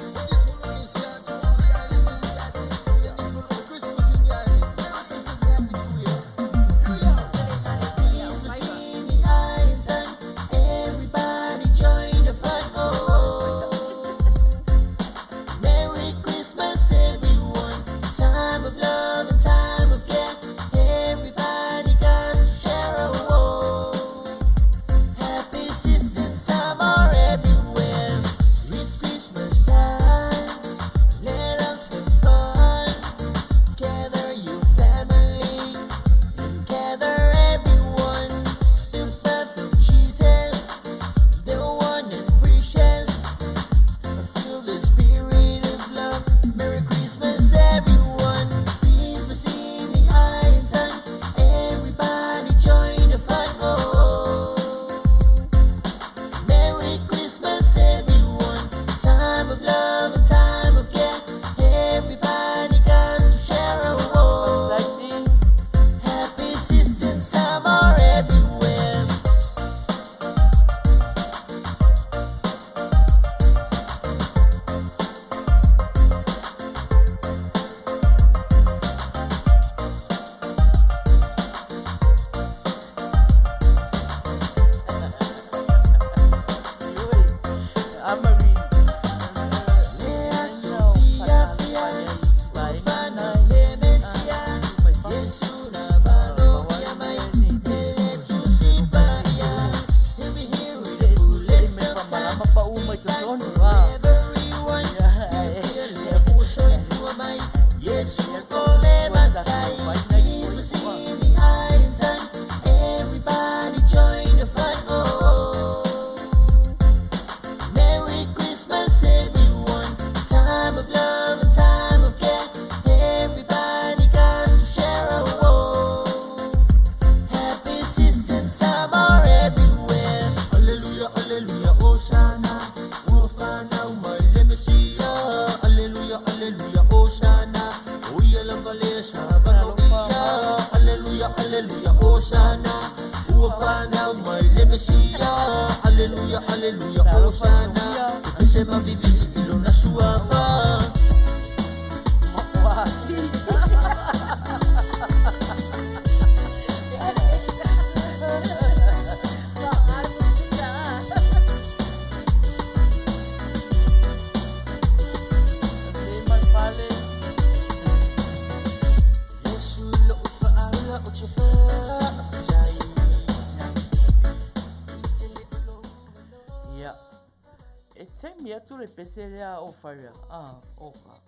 umi atu le pese lea o Faria, a, oka,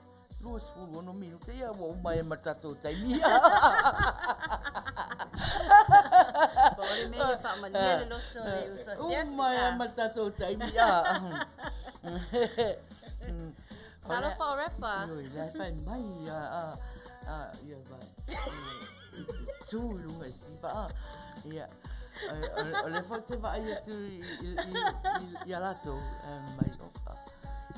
26 minute, ia ua uma ai ma le tatou taimi.
Po o le mea ia faamalie le loto o le uso asiasi.
Uma ai ma le tatou taimi, a.
Talofa o Repa.
Oi, la e fai mai, a, a, a, ia va, tu i luga i siva, a. Ia, o lea foi ou te vaai atu ia latou, mai, oka,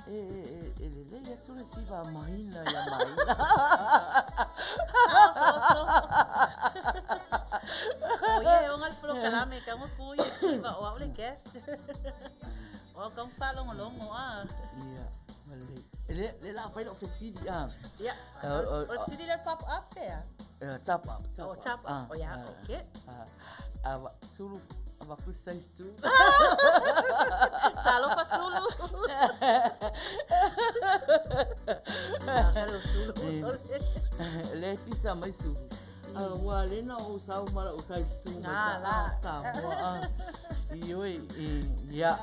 e, e, e lelei atu le siva a Mahina ia Mahina.
Oso, oso. O ia e ona le polokalame, kau ma pui e siva o au le guest. O au kau whaalongolongo, a.
Ia, malei. E le, le la fai lau fesili, a.
Ia, o le fesili le pop up pea?
Top up, top
up. O top up, o ia, okay.
A, Sulu, avatu size 2.
Talofa Sulu. Hello Sulu.
Le pisa mai Sulu. Ua le na ou sau ma lau size 2 mai
la.
Samoa. Ioe, ia.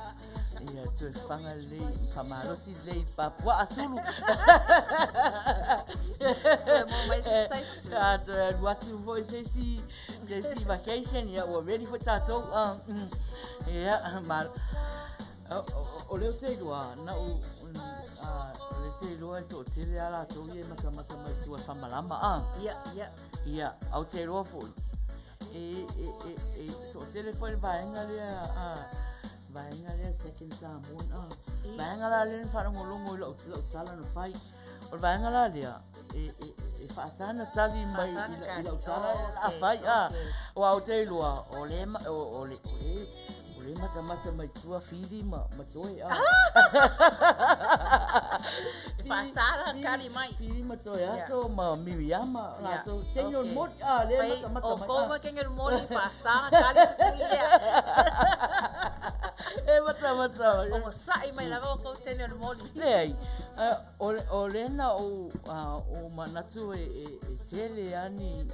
Ia, toe fanga lelei, faamalosi lelei Papua a Sulu.
Toe maua mai se size 2.
A, toe alu atu foi se isi se isi vacation, ia ua ready foi tatou. Ia, ma, o lea ou te iloa, na ou, o lea ou te iloa e toatele lava latou ia e matamata mai i tua e faamalama.
Ia, ia.
Ia, a ou te iloa foi, e, e, e, e toatele foi le vaega lea, vaega lea Second Samoan, vaega la lea na faalogologo i lau, lau tala na fai. O le vaega la lea, e, e, e faasa ona tali mai i lau tala o le a fai, a. Aua ou te iloa, o le, o, o le, o le, o le matamata mai tua Fili ma, ma Toe, a.
E faasa la tali mai.
Fili ma Toe Aso ma Miriama, latou, teine o le moli, a, lea e matamata mai.
O kou ma teine o le moli, faasa na tali fesili lea.
E matamata mai.
Onosai mai lava outou teine o le moli.
Leai, o lea na ou manatu e tele lava ni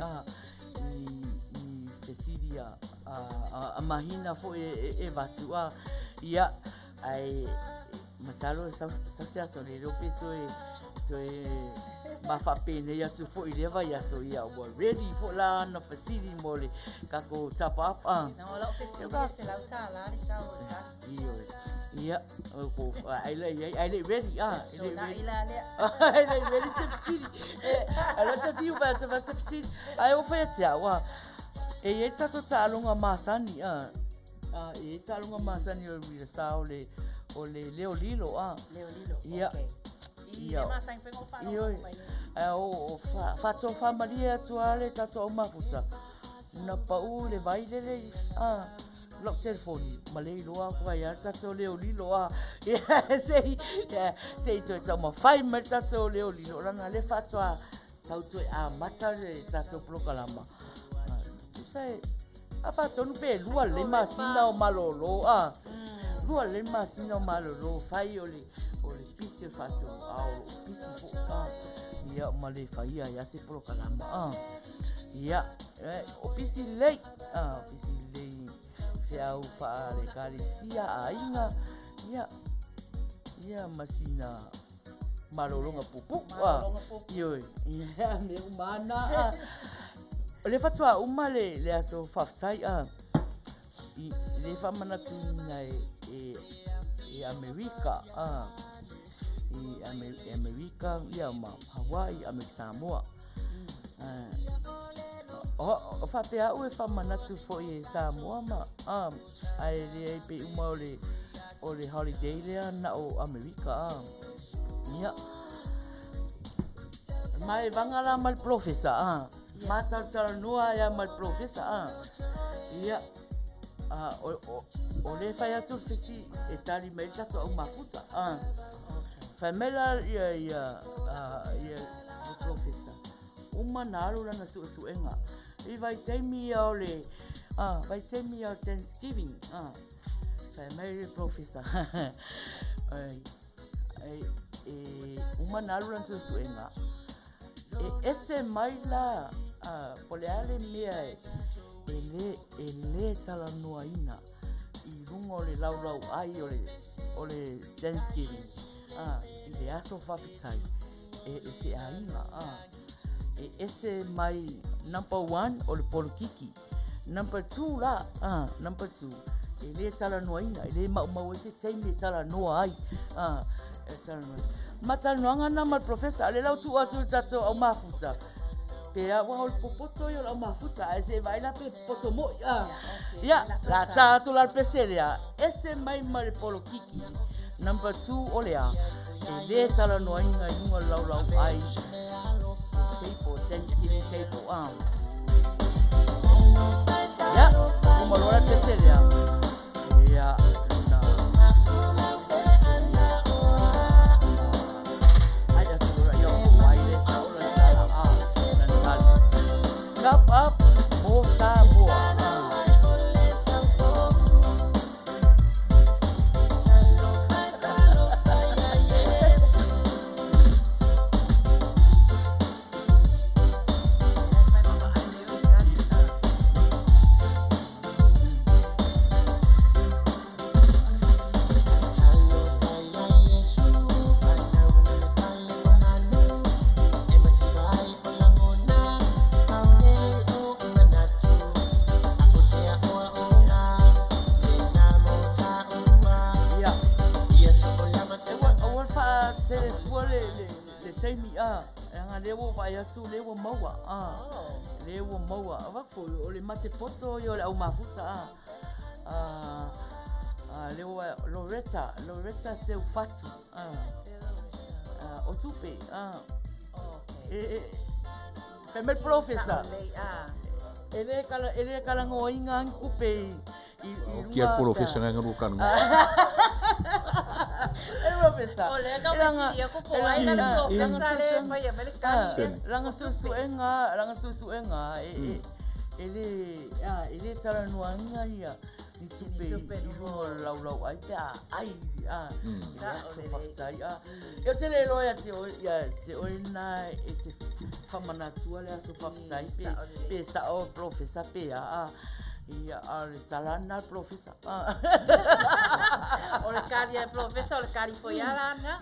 fesili a Mahina foi e avatu, ia, ae masalo sau se aso le iloa pe toe toe ma faapenei atu foi i lea vaiaso, ia ua ready foi la ana fesili mo le tatou top up.
Na o lau fesili e $100 le tau o le tali.
Ioe. Ia, ai la i ai, ai le i ready, a.
E tuanai la lea.
Ai le i ready se fesili. Ai loa te fiu vai atu se fesili. Ae ua fai atu au, a. E i ai le tatou taaloga masani, a. E i ai taaloga masani o le Uilasa o le, o le leo lilo, a.
Leo lilo,
Ia.
okay. I le masani foi na ou faalogologo mai ai.
Ae o faatofamalie atu lava le tatou au mafuta, na pau le vai lele, a. Lau telefoni ma le iloa aku ai a le tatou leo lilo a se i se i toe taumafai mai le tatou leo lilo leaga lea faatoa tau toe amata le tatou polokalama. Tusa e a faatonu pe lua lelei masina o malolo a lua lelei masina o malolo fai o le o le pisi o le faatonu a o loo pisi foi a ia ma le faia ai a se polokalama a ia o pisi lelei a pisi lelei feau faale-ekalesia aiga ia ia ma sina malologa puupuu a ioe ia mea uma lava na a o lea faatoa uma le le aso faafetai a i le faamanatuina e e e Amerika a i Amerika ia ma Hawaii a me Samoa. O faapea au e faamanatu foi e Samoa ma a ae leai pei uma o le o le holiday lea na o Amerika a. Ia. Ma e vaga la ma le polofesa a. Ma talatalanoa ai lava ma le polofesa a. Ia. A o lea e fai atu le fesili e tali mai ai le tatou au mafuta a. Fai mai la ia ia ia le polofesa, uma na alu lana suesuega i vaitaimi ia o le a vaitaimi ia o le Thanksgiving a. Fai mai le polofesa e e uma na alu lana suesuega e ese mai la a po o le a le mea e le e le talanoaina. i luga o le laulauai o le, o le Thanksgiving, a, i le aso faafetai, e, e se aiga, a, e ese mai number one o le polokiki, number two la, a, number two, e le talanoaina, e le maumau ai se taimi e talanoa ai, a, e talanoa ai. Ma talanoaga na ma le professor, lea la ua tuu atu i le tatou au mafuta, pe a, ua o le popoto ia o le au mafuta, ae se i vaai la pe popoto moi, a. Ia, la tā atu la le pese lea, ese mai ma le polokiki. Number two o le a, e le talanoaina i luga o le laulau ai, table, Thanksgiving table, a. Ia, uma loa le pese lea. Ia, na. Ai atu loa ia o ai le sa o le tala, a, na tali. Top up mo Samoa. Ia. Aua le faatele fua le, le, le taimi, a, leaga lea ua ou vaai atu lea ua maua, a, lea ua maua. Avatu foi, o le mate poto ia o le au mafuta, a, a, a, lea ua, Loretta, Loretta Seufatu, a, a, o tupe, a, e, e, fai mai le polofesa, e le kala, e le kalagoaina ni tupe i, i, i
O kia
luga
polofesa ngai ngalu kanu.
E polofesa.
O lea na fesili aku po o ai la le polofesa le faia mai le kali lea.
Lana suesuega, lana suesuega e, e, e le, a, e le talanoaina ia ni tupe i luga o le laulau ai pe a ai, a, i le aso faafetai, a. Ia ou te le iloa ia te oe, ia te oe lena e te faamanatua le aso faafetai pe, pe sao le polofesa pe a, a. Ia, a o le tala lena a le polofesa.
O le kali a le polofesa, o le kali foi a la lena.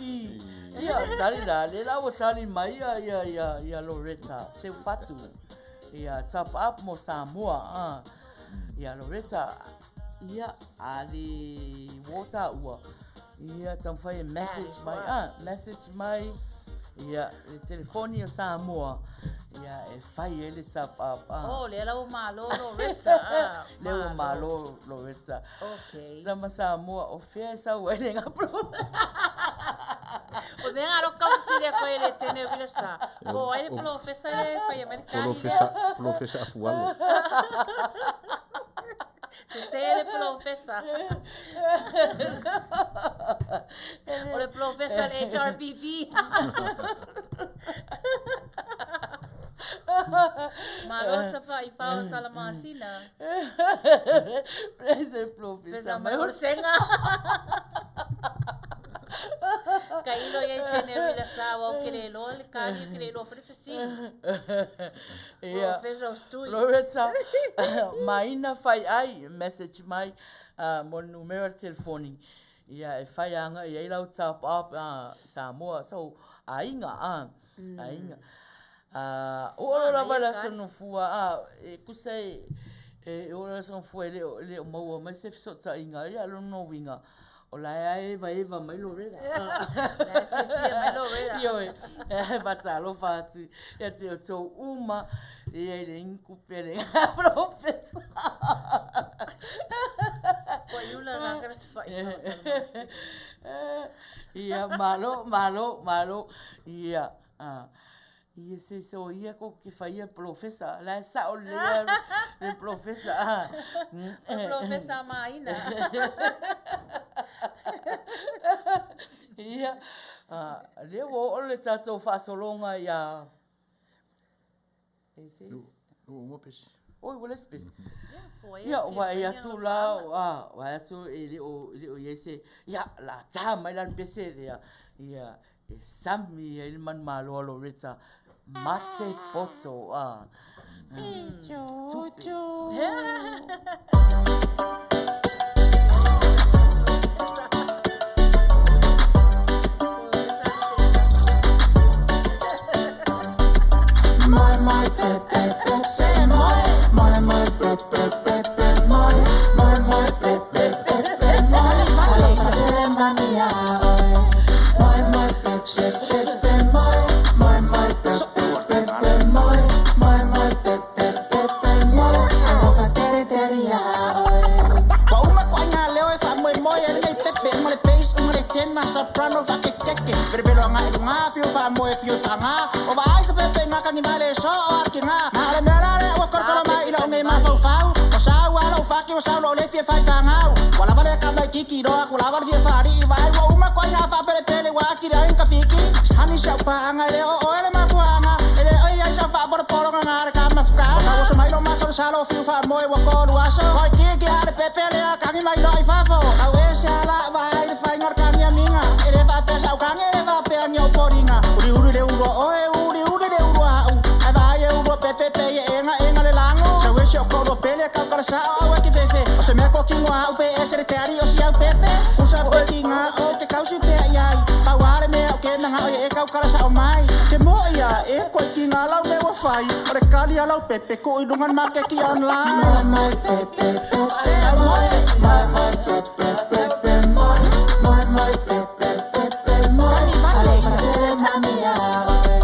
Ia, o le tali la, lea la ua tali mai ia, ia, ia, ia Loretta Seufatu. Ia, top up mo Samoa. A. Ia, Loretta, ia, a le uō tāua, ia, taumafai e message mai, a, message mai, ia, le telefoni o Samoa, ia, e fai ai le top up, a.
Oh, lea la ua malo Loretta, a.
Lea ua malo Loretta.
Okay.
Sama Samoa, o fea e sau ai le gapo?
O mea ngā roka fesili a koe le tene o vila sa. Po ai le polofesa le whaia mai le kali lea.
Polofesa afualo.
Sese le polofesa. O le polofesa le HRBB. Malo tapa i whao sala masina.
Prese polofesa mai o
senga. Ka ilo ia i tene o vila sa wau ke le loa le kali ke le loa fale fesili.
Ia.
Polofesa o stui.
Loretta, maina fai ai, message mai, mo le numera o le telefoni. Ia, e fai aga i ai lau top up, Samoa. So, aiga, aiga. Oo loa lava i le aso Nofua, e tusa e, e oo loa i le aso Nofua e le o, e le o maua mai se fesootaiga, ia, o lona uiga, o la e lava e evaeva mai Loretta.
La e fiafia mai Loretta.
Ioe, e faatalofa atu ia te outou uma, ia i le inku pe le polofesa.
Kua iula la kana te whai pao sa masi.
Ia, malo, malo, malo. Ia, a. Ia se so ia ko ke whaia polofesa. La e sao le le polofesa. A.
Polofesa maina.
Ia, a, lea ua oo le tatou faasologa ia E se
Ua uma pesi.
Oi, ua leai se pesi. Ia, vaai atu la, a, vaai atu e le o, e le o i ai se, ia, la tā mai la le pese lea, ia, e sami ai le manumalo a Loretta, mate poto, a. Tupe.
pe pe pe se moe moe moe pe pe pe pe moe moe moe pe pe pe pe moe Alofa tele mami ia oe moe moe pe pe pe pe moe moe moe pe pe pe pe moe moe moe pe pe pe pe moe Alofa tele tele ia oe Ua uma koaiga leo e faamoemoe ai lenei pepe uma le bass uma le tenor soprano faakekeke velevelo agai i luga fiu faamoe fiu faaga o vaai se pepe gakagi mai le so o akiga na o le mea la lea ua kolokolo mai i lou nei mafaufau o sau a lou faki ua sau lou le fia fai fagau ua lava le kama i kiki loa aku lava le fia faalii vaai ua uma koaiga faapelepele ua aki le ai kafiki hani si au paaga e le o oe le mafuaaga e le oi ai sau faapolopologa ga le kamafuka ua tauoso mai lou masalosalo fiu faamoe ua kolu aso koi kiki a le pepe lea kagi mai loa i fafo tau ese ala vaai le faiga o le kagi amiga e le faapea sau kagi e le faapea ni ou foliga uliuli le ulua oe uliuli le ulua au ae vaai e ulua pepe pe e ega ega le lago sau ese o koulua pele kaukala sao au e kefefe o se mea kokigo au pe ese le teali o si au pepe kusa pe kiga o ke kausi pea iai pau a le mea o ke magao ia e kaukala sao mai ke mo'i a e koe kiga lau mea ua fai o le kali a lau pepe tuu i luga le makeki online moe moe pepe pe se moe moe moe pepe pepe moe moe moe pepe pepe moe Alofa tele mami ia oe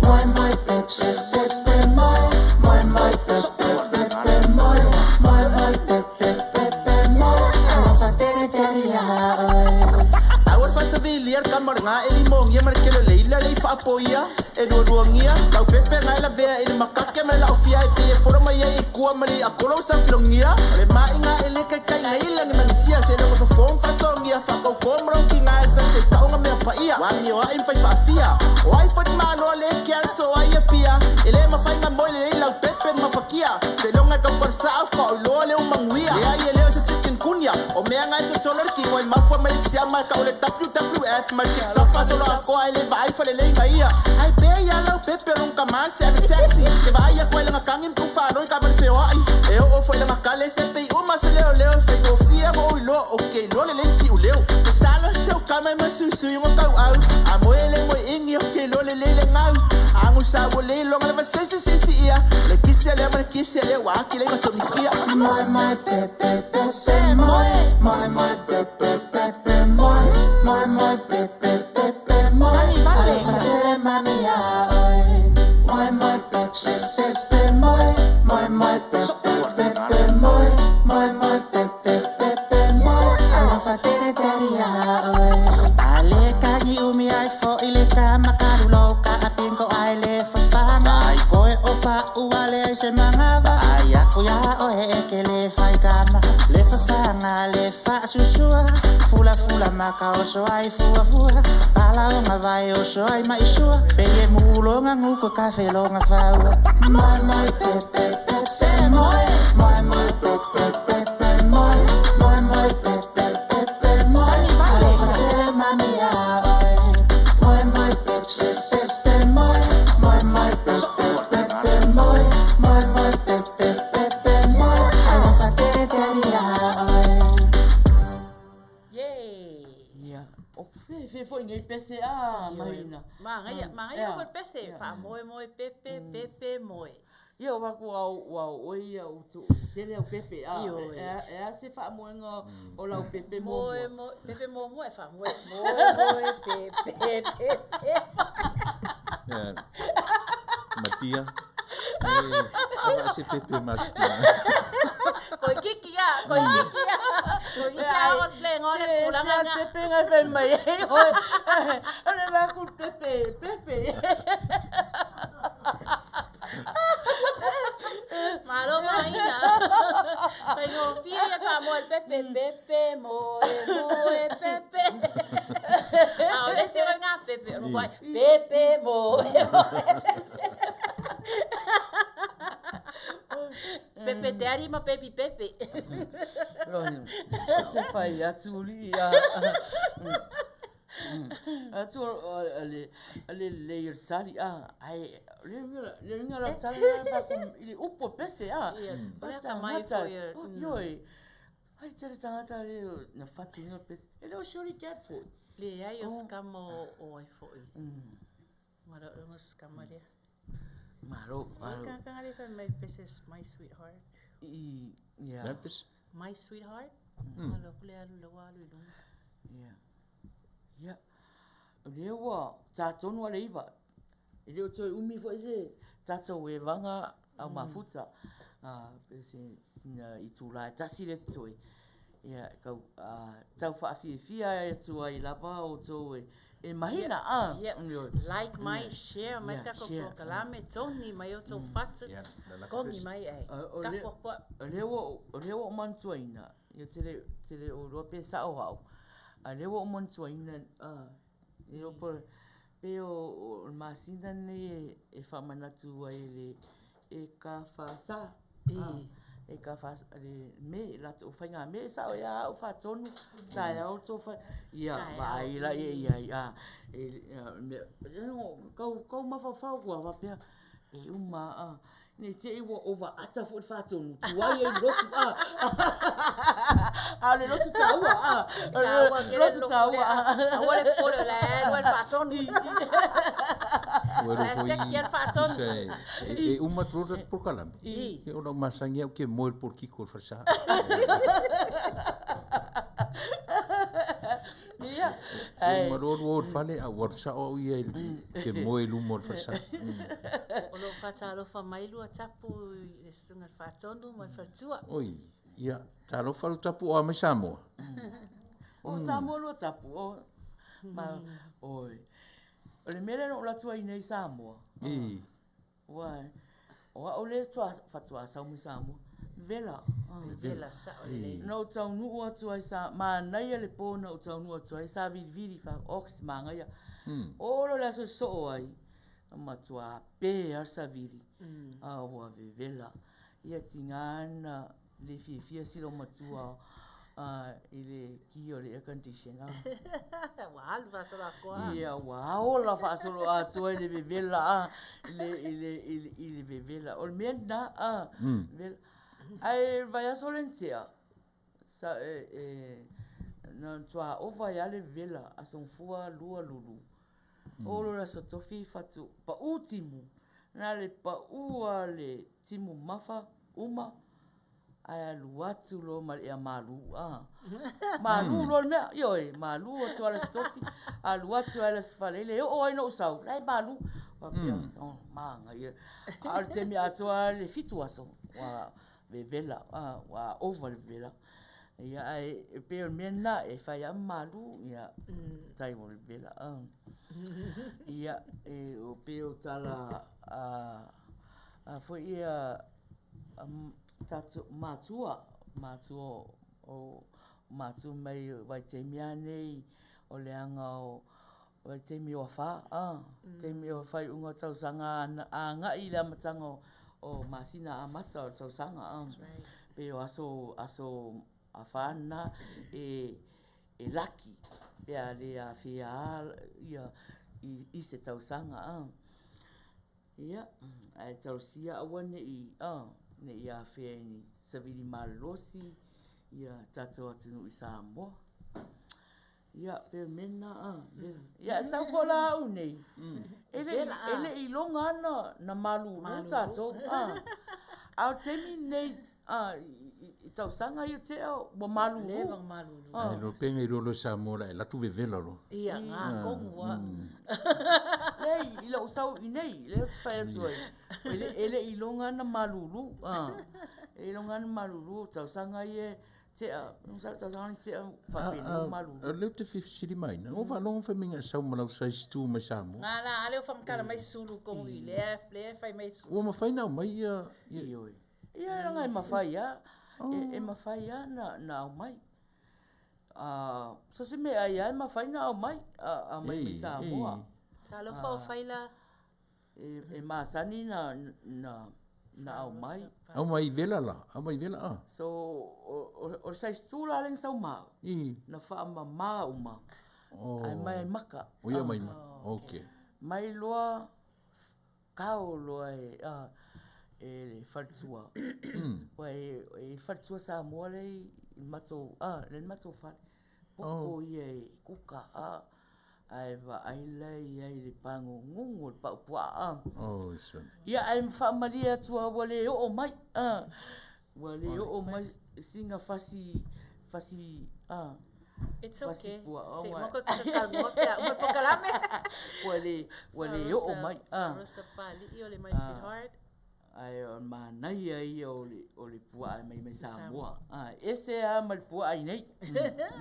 moe moe pepe pepe moe moe moe pepe pepe moe moe moe pepe pepe moe Alofa tele tele ia oe Tau o le faasavili a le kama o le ga e limogia ma le kele o le ila le i faapoia e lualuagia lau pepe ga e lavea i le makake ma le laofia e pei e folo mai ai i kua ma le iakolo ua safilogia o le ma'iga e le kaikaiga i lagi manisia se logo fofo ma faasogia faakaukō ma logiga e sa se taʻuga mea paia ua amioaʻi ma fai faafia o ai foi malo le ke aso ai e pia e le mafaiga moi lelei lau pepe na mafakia se loga e kaukalasaʻa faailoa le umaguia leai e le o se chicken kunia o mea ga e sosolo le kigo e mafua mai le siama e ka'u le WWF ma le TikTok faasolo akoa e le vaai faleleiga ia ae pea ia lau pepe o logo kamā se ave taxi ke vaai aku ai laga kagi ma tuufaloi ka ma le feoaʻi e oo foi laga kale se pei uma se leoleo e faigofie mo ou iloa o ke iloa lelei siuleo masalo se o kama e masuisui o tauau a moe le moe ingi o ke iloa lelei le gau agu sa ua le iloga le vasese sesi ia le kisi a lea ma le kisi a lea ua aki le masomikia Moe moe pe pe pe se moe moe moe pe pe pe pe moe moe moe pe pe pe pe moe Alofa tele mami ia oe moe moe pe pe pe pe moe moe moe pe pe pe pe moe moe moe pe pe pe pe moe Alofa tele tele ia oe Ale kagi umi ai fo'i le kama kalulo ka apingo ai le fafaga ai koe o pa ua le ai se magava ai aku ia oe e ke le fai kama le fafaga le faasusua fulafula maka oso ai fuafua palaoga vai oso ai maisua pe e muloga guko kafeloga faua moe moe pe pe pe se moe moe moe pe pe pe pe moe moe moe pe pe pe pe moe Alofa tele mami ia oe moe moe pe pe pe pe moe moe moe pe pe pe pe moe moe moe pe pe pe pe moe Alofa tele tele ia oe
Yay!
Ia, o fefe foi nei pese a mahina.
Magaia, magaia ko le pese, faamoemoe pepe, pepe moe.
Ia o aku au au oe ia u tu tele au pepe a
Ioe.
e a se faamoega o lau pepe
Moe,
muamua.
moe, pepe muamua e faamoe. Moe, moe, pepe, pepe.
Ia, Matia, e ava se pepe maskia.
Koi kiki ia, koi kiki ia. Koi kiki ia o le ngole
Se
pulanga
se a
nga.
pepe ngai fai mai ai oe. O le vaku pepe, pepe.
Malo maina. Faigofie ia faamoe le pepe, pepe, moe, moe, pepe. A o le isi o ngā pepe, o ai, pepe, moe, moe. Pepe te ari ma pepi pepe.
Se fai atu li a atu o le le le le tali a ai le le le la tali a fa ku i le upo pese a.
Ia, o le akamai foi,
Ioe. Ai tele tagata le na fatu ina pese. E le o shuri cap foi.
Leai o se kama o ai foi. Mara o se kama lea.
Malo, malo.
Tagata le fai mai le pese my sweetheart.
I, ia.
Le pese?
My sweetheart. Alu aku le alu lau alu i luga.
Ia. Ia. O lea ua tā tonu a le iva. E le o toe umi foi se tatou evaga au mafuta. Pe se sina itulā e tasi lea totoe. Ia, kau, tau faafiafia atu ai lava outou e, e mahina.
Ia, like mai, share mai le tatou polokalame, togi mai outou fatu, togi mai ae tapuapua'i.
O lea ua o lea ua ou manatuaina, ia ou te le, te le o iloa pe sa'o a'u, a o lea ua ou manatuaina, e iloa po pe o le masina lenei e faamanatu ai e le EKFS, EKFS, le Me, latou faiga me, e sao ea au faatonu, taeao tou fai, ia vaai laia i ai, a, e, mea, kau, kau mafaufau ua faapea, pe uma a, ne i te i ua ovaata foi le faatonu, tuai ai le lotu, a, a o le lotu taua, a,
Taua tele
lotu taua, a.
Aua le popole o la e alu ai le faatonu.
Ua
La e seki ai le faatonu.
E uma atu loa le tatou polokalame, ia o lau masani au ke moe i le polokiko o le falesa.
Ia,
E uma loa lua o i le fale, a ua alu sao au ia ke moe i luma o le falesa.
O lo o faatalofa mai lua tapu i le susuga i le Faatonu ma le faletua.
Oi, ia, talofa lou tapu o a mai Samoa.
O Samoa lua tapu, o, ma, oi. O le mea lea na ou alu atu ai nei i Samoa.
I.
Ua, o au lea faatoa sau mai Samoa. Vela.
Vela, sao lelei.
Na ou taunuu atu ai sa, manaia le po na ou taunuu atu ai, sa vilivili fa, ox, manaia. Oo loa i le aso e sosoo ai, na matua pe lava le savili, a ua vevela. Ia tiga na le fiafia si loomatua i le ki o le air condition.
Ua alu faasoloatoa.
Ia, ua ola faasoloatoa i le vevela a, i le, i le, i le, i le vevela. O le mea lena, a, vevela. Ae vaiaso lea na tea, sa, e, e, na matua ova ai lava le vevela, aso gafua lua lulu. Oo loa i le aso tofi fatu, pau timu. Na le pau lava le timu mamafa uma, ae alu atu loa ma le ea malu, a. Malu loa le mea, ioe, malu atu lava le Aso Tofi, alu atu lava i le Aso Faraile, e oo ai ona ou sau, la e malu. Faapea, oh, manaia. A o le taimi atoa lava le 7 aso, ua vevela, a, ua ova le vevela. Ia, ae e pei o le mea lena, e fai lava ma malu, ia, tai o le vevela, a. Ia, e o pei o tala a, a foi ia, tatou matua, matua o matua mai vaitaimi lava nei o le aga o vaitaimi o afa, a, taimi o faaiuga o tausaga agai i le amataga o masina amata o le tausaga, a. Pei o aso, aso afa na e e laki pe a le afea ia i se tausaga, a. Ia, ae talosia aua ne i, a, ne i afea i ni savili malolosi ia tatou atunuu i Samoa. Ia, pe o le mea lena, a, ia, e sau foi la au nei, e le, e le i iloga lava na malulu tatou, a, a o le taimi lenei, a, i tausaga ia tea ua malulu.
Leva ona malulu.
Ae iloa pe nai loa Samoa la e alu atu vevela loa.
Ia, ga tonu lava.
Leai, i lou sau i inei, lea ou te fai atu ai, e le i iloga na malulu, a, e le i iloga na malulu o tausaga ia tea, masalo tausaga na tea faapena ua malulu.
O lea ou te fia fesili mai, na ou faalogo fai mai na e sau ma lau size 2 mai Samoa.
Ga la, a lea ua faamatala mai sulu tonu i lea, lea e fai mai sulu.
Ua mafai ona aumai ia...
Ioe. Ia leaga e mafai lava, e mafai lava ona na aumai. So se mea e ai lava e mafai ona aumai, aumai mai Samoa.
Talofa o fai la.
E masani na na aumai.
Aumai vela la, aumai vela a.
So o le size 2 la lea na sau ma au, na faamama uma, ae mai ai maka.
O ia mai maka, okay.
Mai loa Kao loa e a e le faletua. Ua e e le faletua Samoa lea i matou a le matou fale. Poto ia e kuka a. Ae vaai la i ai i le pagogogo o le pau puaa. Oh, ia, ae faamalie atu lava ua le oo mai. A, ua le oo mai sina fasi, fasi, a.
It's okay. Se uma koe talanoa pe a uma le polokalame.
Ua le, ua le oo mai.
A. Rosa Pali'i o le my sweetheart.
Ae o le manaia ia o le, o le puaa e mai mai Samoa. A, ese lava ma le puaa i nei.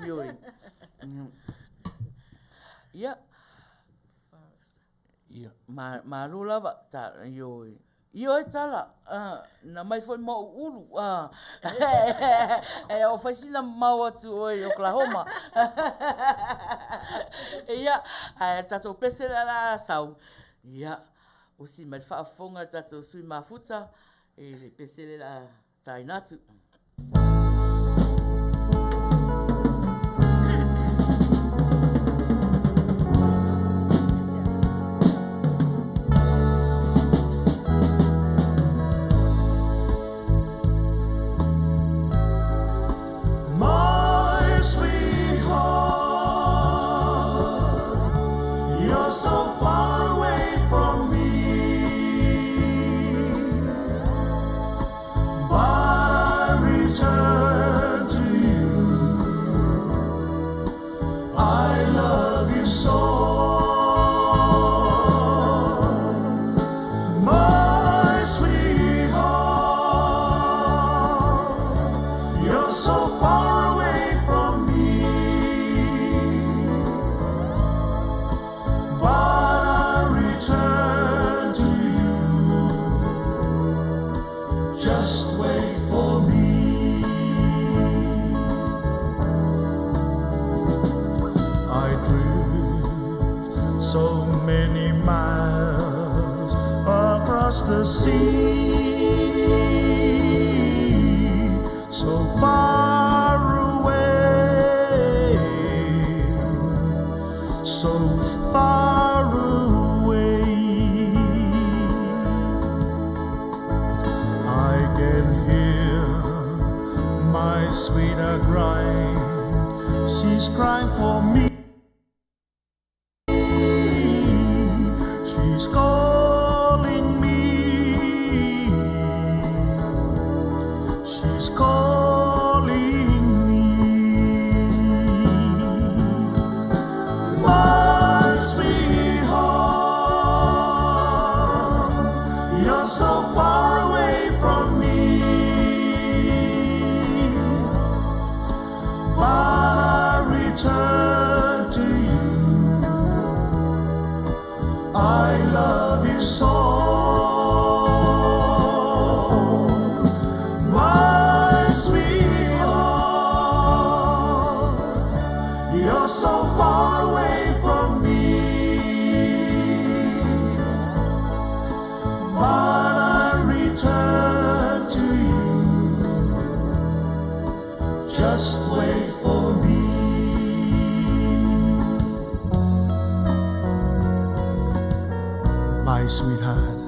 Ioe. Ia. Ia, ma, malo lava, ta, ioe. Ioe tala, na mai foi ma ou ulu. E o fai sina mamao atu oe i Oklahoma. Ia, ae tatou pese le ala a sau. Ia, usi mai le faafofoga le tatou sui mafuta i le pese le la taina atu.
My sweetheart, you're so far away from me, but I return to you. I love you so, my sweetheart. You're so far away from me, but I return to you. Just wait for me. I drift so many miles across the sea, so far away, so far away. I can hear my sweetheart crying. She's crying for me. She's calling me. She's calling me. My sweetheart, you're so far away from me, but I return to you. I love you so, my sweetheart. You're so far away from me, but I return to you. Just wait for me. My sweetheart,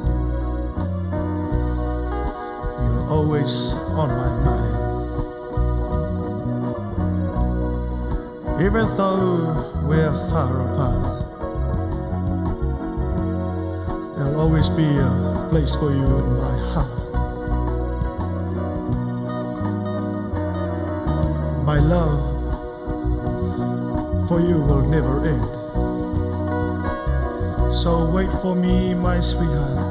you're always on my mind. Even though we're far apart, there'll always be a place for you in my heart. My love for you will never end. So wait for me, my sweetheart.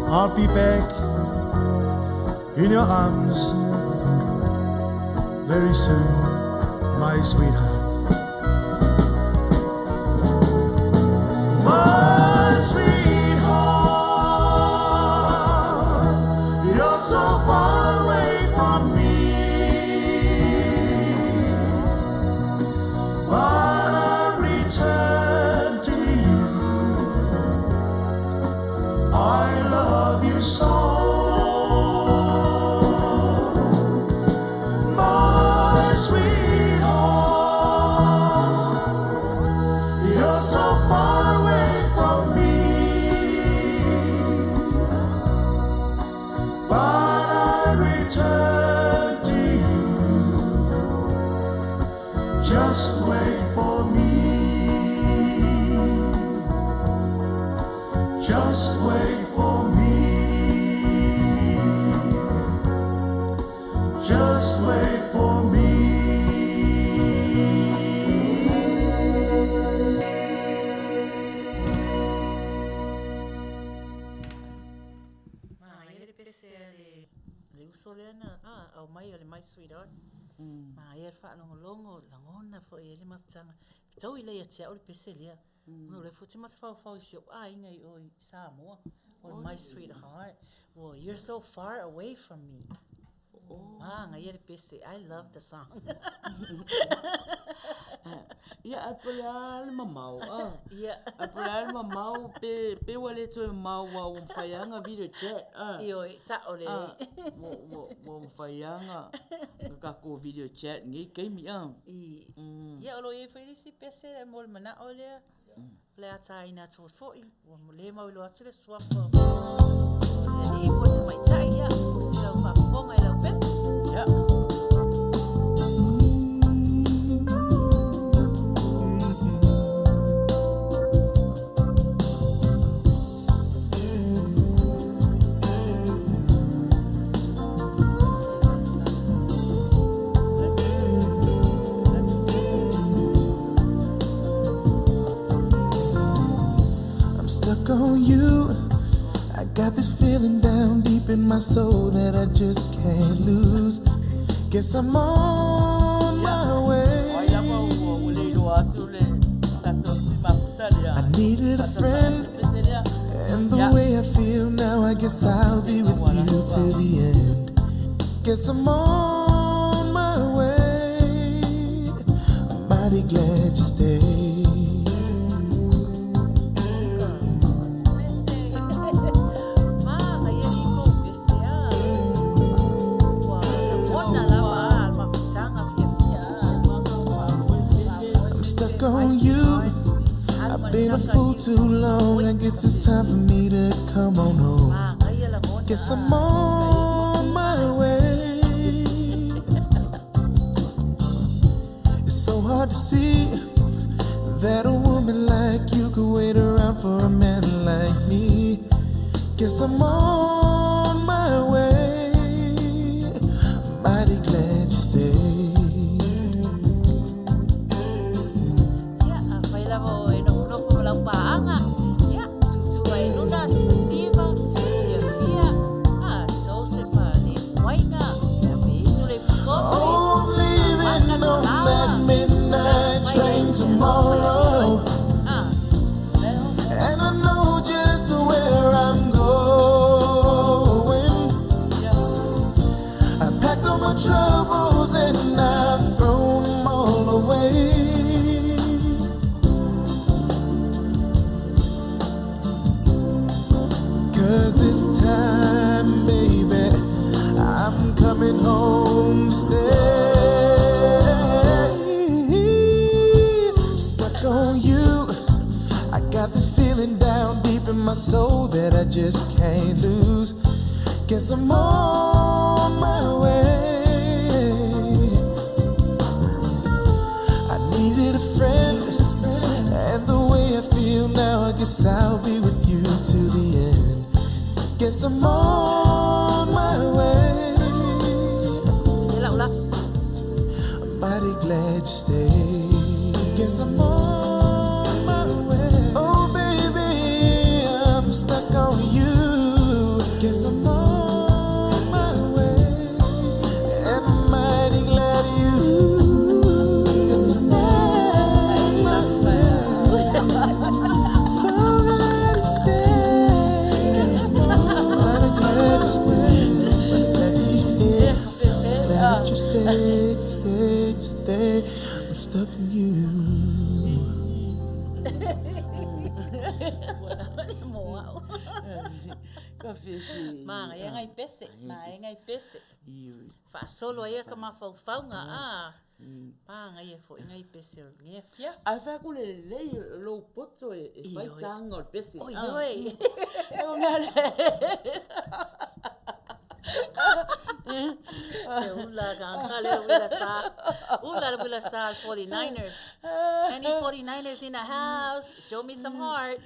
I'll be back in your arms very soon, my sweetheart. My sweetheart, you're so far away from me, but I return to you. I love you so, my sweetheart. You're so far away from me, but I return to you. Just wait for me. Just wait for me. Just wait for me.
Manaia le pese a le, le uso lea na aumai o le My Sweetheart. Manaia le faalogologo, lagona foi e ai le mafutaga. Fetaui lea ia te au le pese lea. Ona o lea foi ou te mafaufau i si ou aiga i o i Samoa, o le My Sweetheart. Ua you're so far away from me. Manaia le pese. I love the song.
Ia, ae po o le a le mamao, a?
Ia.
Ae po o le a le mamao pe, pe ua le toe mamao aua ua mafai lava ona video chat, a?
Ioe, sao lelei.
A, ua, ua, ua mafai lava ona tatou video chat i lenei taimi, a?
I. Ia, o lo o i ai foi le isi pese mo le manao lea, o le a taina atu foi, ua le mauiloa atu le suafa o le alii po o le tamaitai, ia, usi lau faafofoga i lau pese.
Ia.
I'm stuck on you. I got this feeling down deep in my soul that I just can't lose. Guess I'm on my
O ai lava
way.
ua ua le iloa atu le tatou tui mafuta lea.
I needed a friend,
Pese lea.
and the way I feel now, I guess I'll be with you till the end. Guess I'm on my way. I'm mighty glad you stayed.
Manaia le kou pese a. Ua lagona lava a le mafutaga fiafia a.
I'm stuck on you. I've been a fool too long. I guess it's time for me to come on home.
Manaia lagona
Guess
a.
I'm on my way. It's so hard to see that a woman like you could wait around for a man like me. Guess I'm on my way. Mighty glad you stayed.
Ia, afai lava o e nofonofo ma lau paaga, ia, tutu ai i luna, sivasiva, fiafia, a, Joseph a le muaiga, ia, pe inu le ipukofi,
Oh, I'm
amata
leaving
le
on
laoa,
that midnight
fai
train
ai le alofa ia te oe,
tomorrow.
a.
And I know just where I'm going. I packed all my troubles and I've thrown them all away. Cause this time, baby, I'm coming home to stay. Stuck on you. I got this feeling down deep in my soul that I just can't lose. Guess I'm on my way. I needed a friend, and the way I feel now, I guess I'll be with you till the end. Guess I'm on my way.
Ia lau la.
I'm mighty glad you stayed. Guess I'm on my way. Oh, baby, I'm stuck on you. Guess I'm on my way. And I'm mighty glad you. Guess I'm on my way. So glad you stayed. Guess I'm mighty glad you stayed. Glad you stayed. Glad you stayed, stayed, stayed. I'm stuck in you.
Ua lava le mo au.
Ka fiafia.
Manaia ngai pese, manaia ngai pese.
Ioe.
Faasolo ai ia ka mafaufauga a. Manaia foi ngai pese o lenei afiafi.
Ae fai atu le lelei o lou poto e fai
Ioe.
taga o le pese.
Oi oi.
E o mea lea.
E ula ka le uila sa. Ula le uila sa le 49ers. Any 49ers in the house? Show me some heart.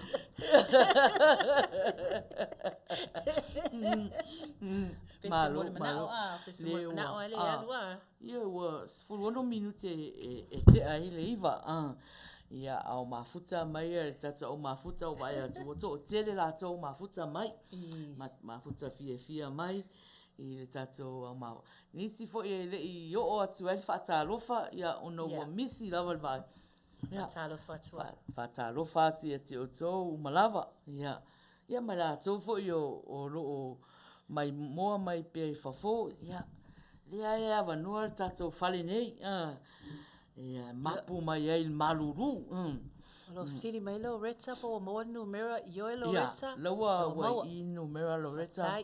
Pese mo le manao a, pese mo le manao a le alu a.
Ia ua 16 minute e tea ai le 9 a. Ia a o mafuta mai le tatou au mafuta o vaai atu ua toatele latou mafuta mai. Mafuta fiafia mai i le tatou au ma nisi foi e le i oo atu ai le faatalofa ia ona ua misi lava le vaai.
Faatalofa atu ai.
Faatalofa atu ia te outou uma lava. Ia, ia ma latou foi o lo o maimoa mai pea i fafo, ia, lea e avanoa le tatou fale nei, ia, mapu mai ai le malulu.
O lo o fesili mai Loretta po ua maua le numera, ioe Loretta.
Ia, la ua i i numera Loretta.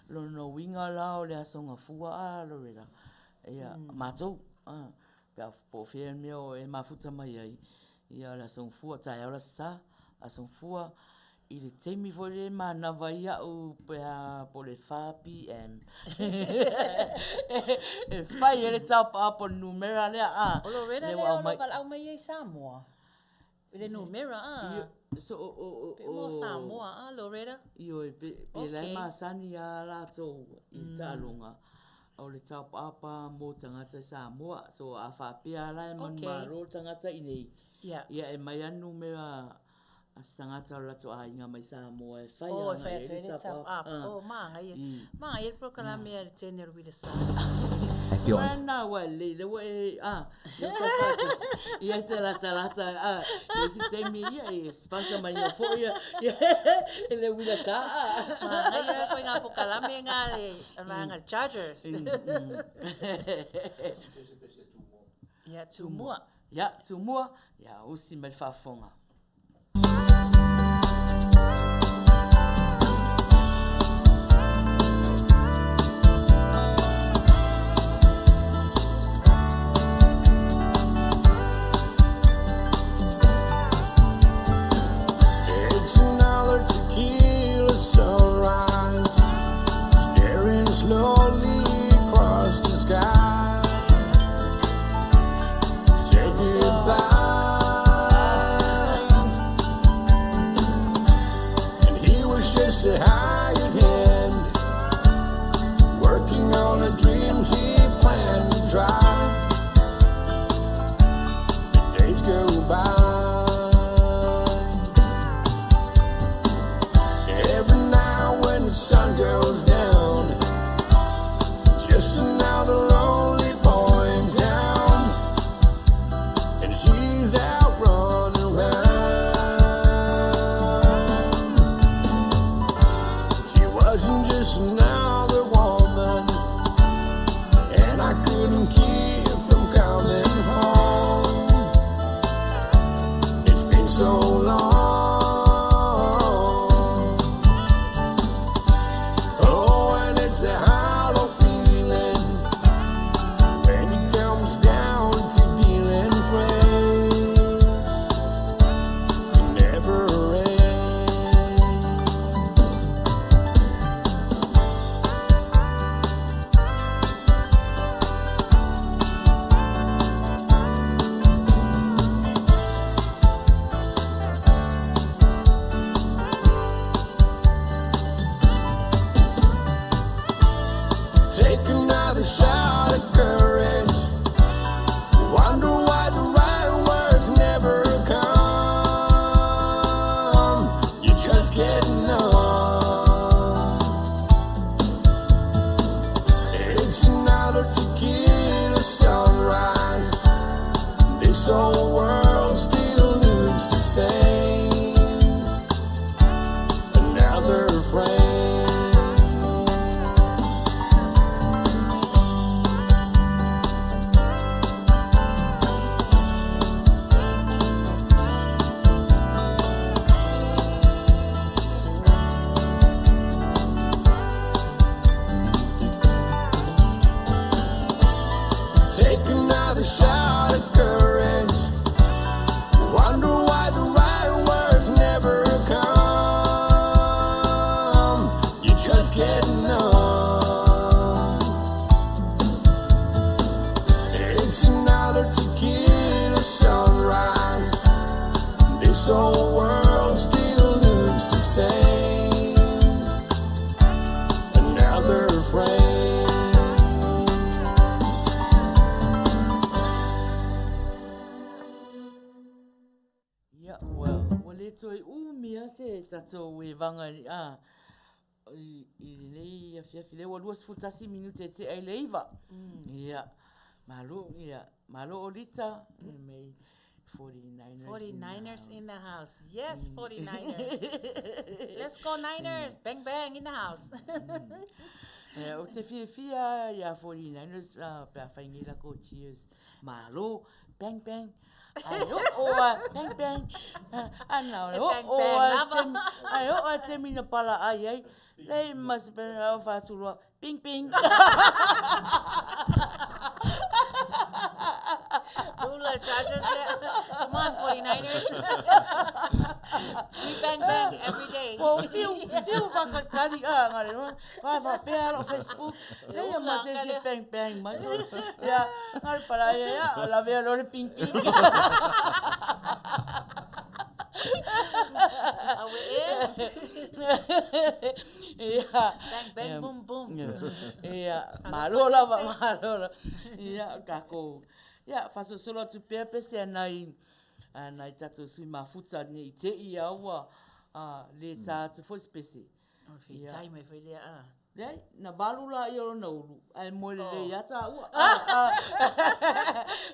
Lona uiga la o le Aso Gafua a Loretta, ia, matou, pe a po o fea le mea o e mafuta mai ai, ia o le Aso Gafua, taeao le Aso Sa, Aso Gafua, i le taimi foi lea e manava ai au pe a po o le 4 pm e fai ai le top up o le numera lea a.
O Loretta lea o lo o valaau mai ai i Samoa i le numera a.
So o o o
Pe mo Samoa a Loretta?
Ioe pe pe la e masani a latou i taaloga o le top up a mo tagata i Samoa. So a faapea la e manumalo le tagata i inei, ia e aumai lava le numera a se tagata o le latou aiga mai Samoa e fai
Oh, e fai atu ai le top up. Oh, manaia. Manaia le polokalame a le General Uilasa.
Ua na ua lelei, lea ua e, a, lea ua tau ia e te latalata, a, i isi taimi ia e sponsor mai foi ia, e le Uilasa.
Manaia foi ngā polokalame ngā le, vaega le Chargers. Ia, Tumua.
Ia, Tumua, ia, usi mai le faafofoga.
It's another tequila sunrise, staring slowly across the sky. Say goodbye. And he was just a hired hand, working on the dreams he planned to drive. The days go by. Every night when the sun goes down, just another lonely boy in town, and she's out running round. She wasn't just another woman, and I couldn't keep from coming home. It's been so long. Oh, and it's a hollow feeling when it comes down to dealing friends. It never ends. Take another shot of courage. Wonder why the right words never come. You just get numb. It's another tequila sunrise. This whole world still looks the same. Another frame. Take another shot of courage. Wonder why the right words never come. You just get numb. It's another old world still looks the same. Another frame.
Ia, ua, ua le toe umi lava se tatou evaga i, a, i, i lenei afiafi lea ua 21 minute e tea i le 9. Ia, malo, ia, malo Olita, mai 49ers.
49ers in the house. Yes, 49ers. Let's go Niners. Bang bang in the house.
Ia, ou te fiafia ia 49ers pe a fai nei lakou cheers. Malo, bang bang. Ae oo a, bang bang. A na o le
E bang
oo
bang
a
lava.
temi, ae oo a temi na pala ai ai. Lei ma se pe au whāturoa, ping ping.
Ula Chargers lea. Come on 49ers. We bang bang every day.
Po fiu, fiu whakakari a ngare roa. Wha whapea ro Facebook. Lei ma se se bang bang mai so. Ia, ngare pala ia ia, la vea lo le ping ping.
Awe e.
Ia.
Bang bang boom boom.
Ia, malo lava, malo lava. Ia, kākou. Ia, whasosolo atu pea pese anai, anai tātou sui mafuta nei i te ia ua, le tā atu foi pese.
O whitai mai foi lea a.
Leai, na valu la ia o na ulu, ai moe le lei ata ua.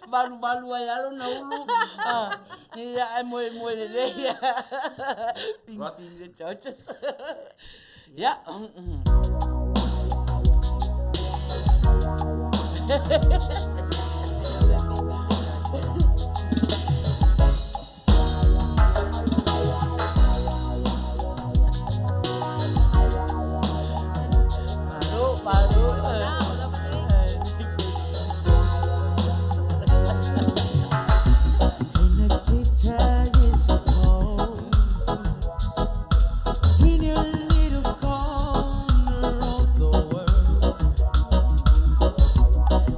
Valu valu ai alo na ulu, ia ai moe moe le lei. Ping ping le churches. Ia. Malo, malo.
In your little corner of the world,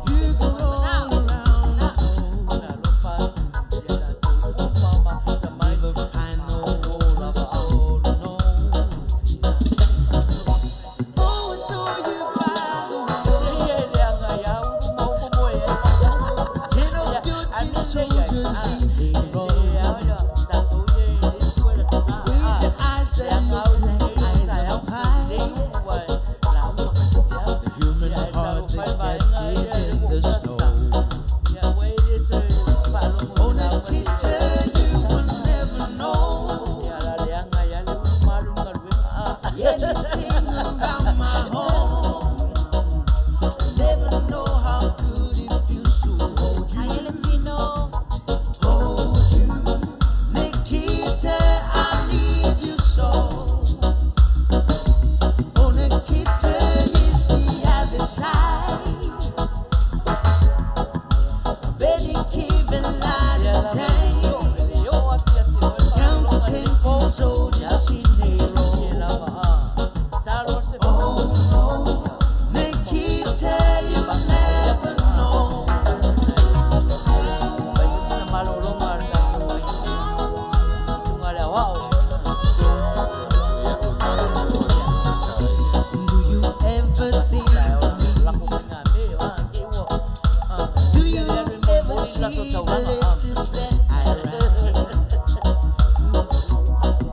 you go all around the globe. Never find no one so alone. Oh, I saw you by the wall. 10 of your tin soldiers leaning roll. With the eyes that look like eyes of pie. The human heart that kept it in the snow. Oh, Nikita, you will never know anything about my home. Never know how good it feels to hold you.
Hi, Latino.
Hold you, Nikita, I need you so. Oh, Nikita is the other side of any given light of day. Count to 10 tin soldiers in a row. Oh no, Nikita, you'll never know. Do you ever think of me? Do you ever see the letters that I write?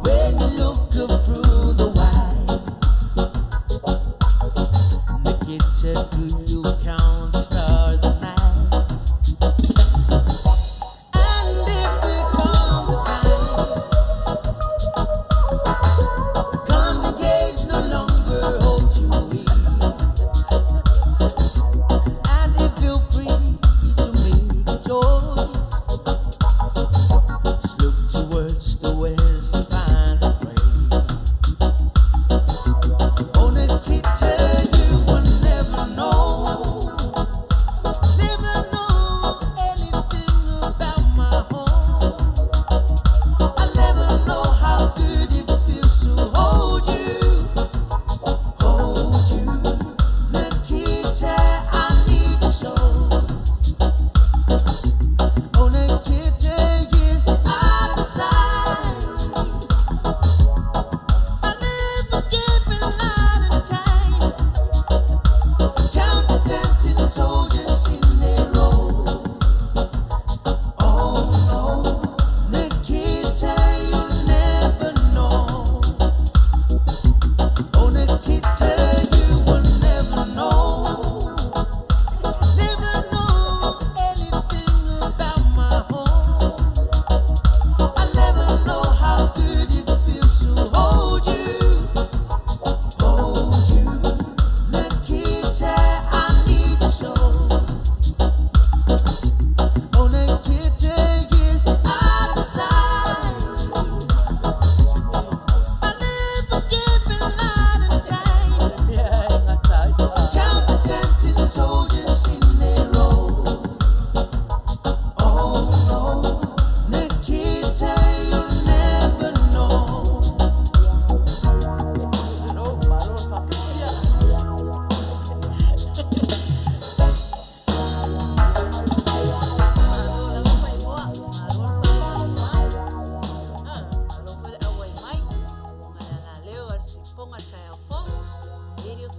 When you look up through the wire, Nikita, do you count the stars at night? And if there comes a time, comes a cage no longer holds you in. And if you're free to make a choice, just look towards the west and find a frame. Oh, Nikita, you will never know.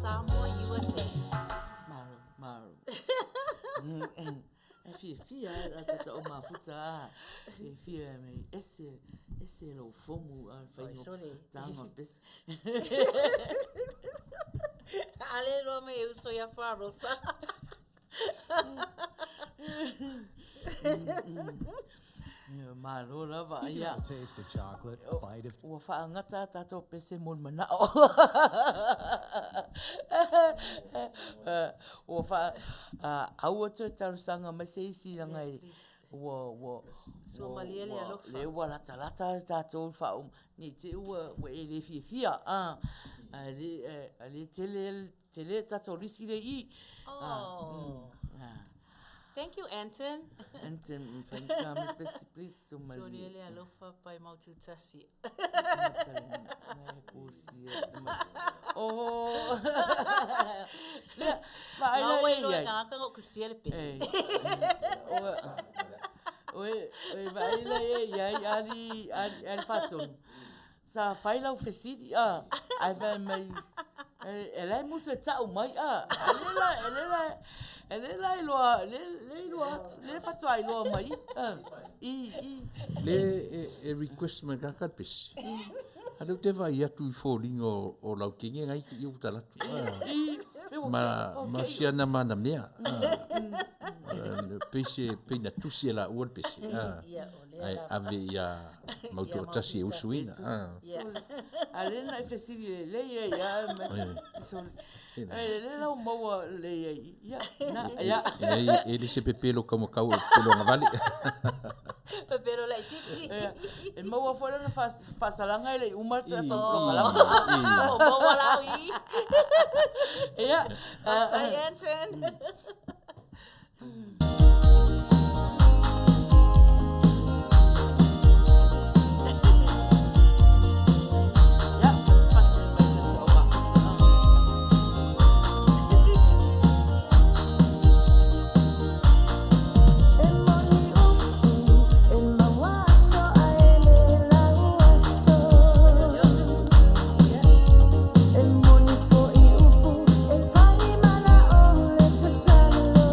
Samoa, USA.
Malo, malo. E fiafia ai la tata o mafuta a. E fia me ese, ese lou fomu a
Oi, sole.
taga o le pese.
Ale loa mai e uso ia Farosa.
Malo lava, ia.
A taste of chocolate, a bite of
Ua faagata a tatou pese mo le manao. Ua faa, aua toe talosaga mai se isi leaga e, ua, ua,
Sua malie le alofa.
lea ua latalata le tatou i le faauma, ne i te i ua e le fiafia, a, ae le, ae le tele, tele le tatou lisi lea i i.
Oh. Thank you, Anton.
Anton, faigata mai pese, please, sua malie.
Sua le alofa pai mau tutasi.
Oho. Lea, vaai la
Ua
e
iloa
iai.
e tagata na ou kusia le pese.
Oe, oe vaai la e iai ali, ali, ali Faatonu. Sa fai lau fesili, a, ae fai mai, e la e musu e ta'u mai, a, a le la, e le la, e le la iloa, le, le iloa, le faatoa iloa mai, a, i, i.
Le e, e request mai le tagata le pese. A lea ou te vaai atu i foliga o, o Lautege nai i ou talatu. Ah.
I, pe ua
Ma,
ke-
ma
okay.
siana mana mea. Ah. Pei se, pei na tusi e laua le pese. Ah.
Ia, o lea
Ae
lava.
ave ia Mautoatasi e usuina. Ah.
Ia.
A le na e fesili lelei ai ia mai. Sole. E le lau maua lelei ai. Ia, na, ia.
E, e le se pepelo kaumakau e pepelo agavale.
Pepelo laitiiti.
Ia, E maua foi lana faasalaga e le i uma le tatou
I,
polokalama.
i.
O maua lau i.
Ia.
Faafetai, Anton.
Ia, faatasi mai tatou o mafuta.
E moni upu, e mauaso a ele lauaso. E moni fo'i upu, e fai mana o le tatalo.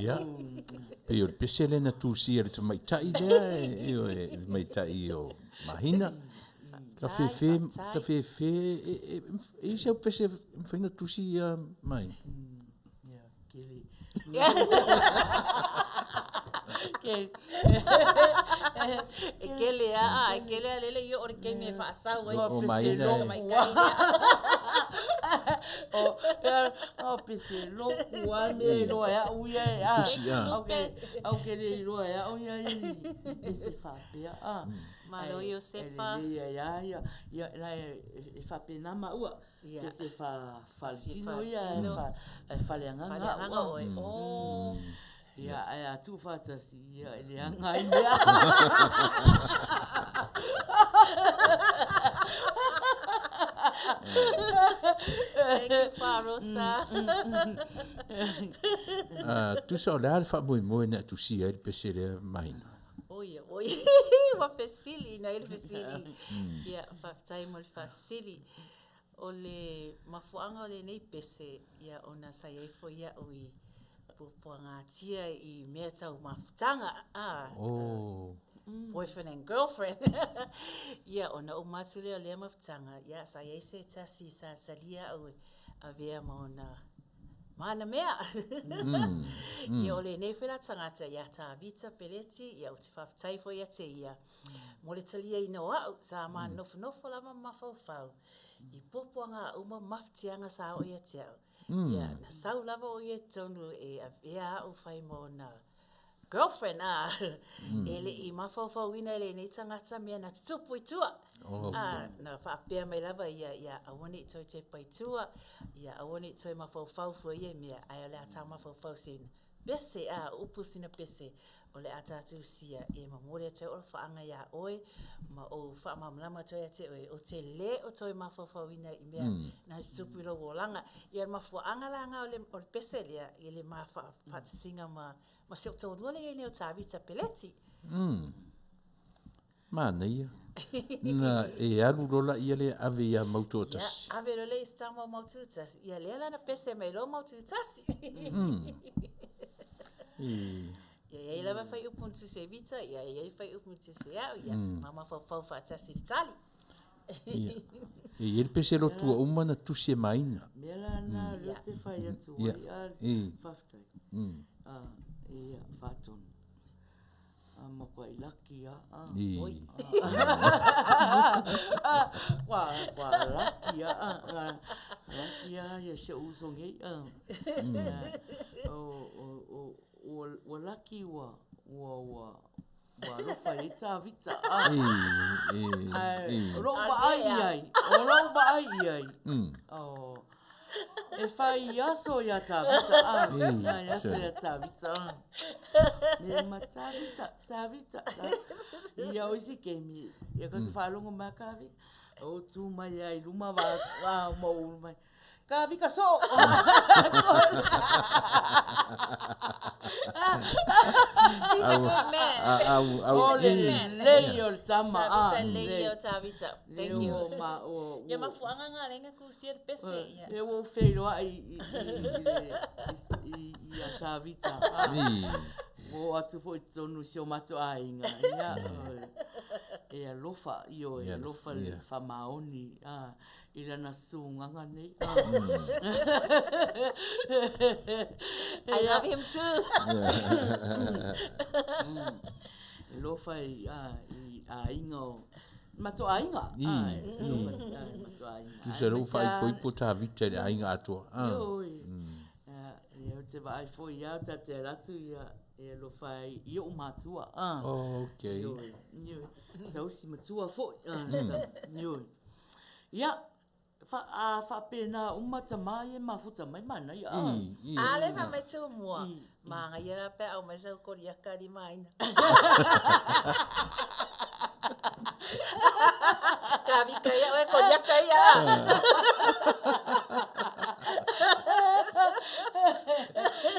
Ia, pei o le pese lea na tusia e le tamaitai lea, ioe, le tamaitai o Mahina. Ta fefe, ta fefe, e, e, e i se au pese e mafai ona tusi ia Mahina?
Ia, kele. Kele.
E kele a, e kele a lele i o le keimi e faasau ai.
O Mahina e.
Tamaitai lea.
O, o pese loku a me e iloa e au ia e a.
Tusi, a.
Au ke, au ke le iloa e au ia i pese faapea a.
Malo Iosefa.
E lelei ai a ia, ia la e, e faapena maua.
Ia.
Pese fa, faletino ia e
Faletino.
fa, e faleagaga au
Faleagaga
a.
oe. Oh.
Ia, ae a tuufaatasi, ia, e leaga ai mea.
Thank you, Farosa.
Ah, tusa o le a le faamoemoe na e tusia ai le pese lea Mahina?
Oi, oi, ua fesili, na i le fesili. Ia, faafetai mo le faafesili. O le mafuaaga o lenei pese, ia ona sa i ai foi au i puapuagatia i mea tau mafutaga, a,
Oh.
boyfriend and girlfriend. Ia, ona uma atu lea o lea mafutaga, ia, sa i ai se tasi sa talia au e avea ma ona mana mea. Ia, o lenei foi la tagata ia Tavita Peleti, ia, ou te faafetai foi ia te ia. Mo le taliaina o au, sa ma nofonofo lava ma mafaufau. I puapuaga uma mafatiaga sa oo ia te au. Ia, na sau lava o ia i totonu e avea au fai ma ona girlfriend, a. E le'i mafaufauina e lenei tagata mea na tutupu i tua.
Oh,
A, na faapea mai lava ia, ia aua ne'i toe tepa i tua, ia aua ne'i toe mafaufau fua ia i mea, ae o le a tā mafaufau sina pese, a, upu sina pese, o le a tātou sia e momoli atu ai o le faaga iā oe, ma ou faamalamalama atu ai ia te oe, ou te lē o toe mafaufauina i mea na tutupu i lou olaga. Ia le mafuaaga laga o le, o le pese lea, i le ma faatasiga ma, ma si ou toalua le i ai nei o Tavita Peleti.
Manaia. Na e alu loa laia lea ave ia
Ia,
Mautuatasi.
ave loa lea i se tama o Maututasi. Ia lea la na pese mai loa Maututasi.
E,
Ia i ai lava faiupu na tusi e Vita, ia i ai faiupu na tusi e au, ia ma mafaufau faatasi i le tali.
ia. E i ai le pese lotu ua uma na tusi e Maina.
Mea la na lea ou te fai atu
Ia.
ai, a,
E.
faafetai.
Mm.
A, ia, faatonu. A, makuai laki a, a.
E.
Oi.
Ua, ua laki a, a, a, laki a ia si ou uso nei, a. Ia, o, o, o, ua, ua laki ua, ua, ua, ua alofa i ai Tavita, a.
E, e,
Ae,
e.
o lou vaai i ai, o lou vaai i ai. Oh, e fai aso ia Tavita, a.
Ei,
Fai aso
sure.
ia Tavita, a. Me ma Tavita, Tavita, Tavita. Ia o isi keimi, ia ka faalogo mai a Kavika. O tu mai ai luma va, va ma ulu mai. Kavika so!
He's a good man.
A, au, au,
O le
e.
lelei o le tama, a.
Tavita lei o Tavita. Thank you.
O ma, o,
Ia mafuaaga ga lenga kusia le pese. Ia.
E ua ou feiloai i, i, i, i, i, ia Tavita. A.
E.
Ua oo atu foi i totonu i si o matou aiga. Ia, e alofa, ioe,
Ia,
alofa le
ia.
faamaoni, a, i lana sugaga nei. A.
I love him too.
Alofa i, a, i aiga o, matou aiga.
I,
A,
i.
alofa i, a, i matou aiga.
Tusa lea ua faaipoipo Tavita i le aiga atoa. Ah.
Ioe. Ia, ia, ou te vaai foi ia, ta te alu atu ia, e alofa ai i o'u matua. A.
Oh, okay.
Ioe, ioe. Tausi matua foi. Ah, ioe. Ia, fa, a faapena uma tamā ia e mafuta mai manaia. A.
E, e.
A le fa mai tu mua. Manga ia la pe au mai sau koriaka li maina. Kavika ia oe koriaka ia.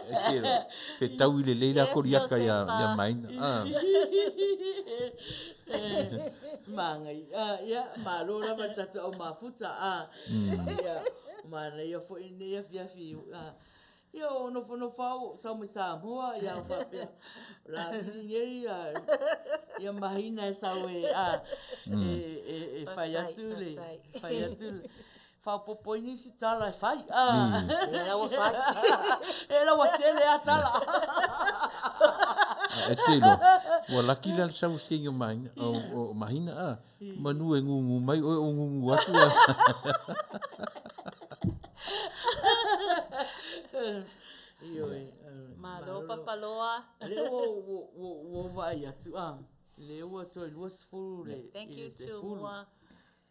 E kero. Fetau i lelei la
Yes,
koriaka ia,
Josefa.
ia Maina. Ah.
Magai. Ah, ia, malo lava le tatou au mafuta. Ah. Ia, manaia foi lenei afiafi, ah, Ia o nofonofo lava ua ou sau mai Samoa, ia ou faapea, o le a vili nei ia, ia mahina e sau e, a, e, e, e fai atu le, fai atu le, faaopoopo ai nisi tala e fai, a.
Ia la ua fai.
E la ua tele lava tala.
E te iloa, ua laki la le sau o si teine o Mahina, o, o Mahina, a, manu e gūgū mai oe o gūgū atu a.
Ioe.
Malo Papaloa.
Lea ua ua ua ua ou vaai atu a, lea ua toe 20 le
Thank
i
you
le
to
10.
Mua.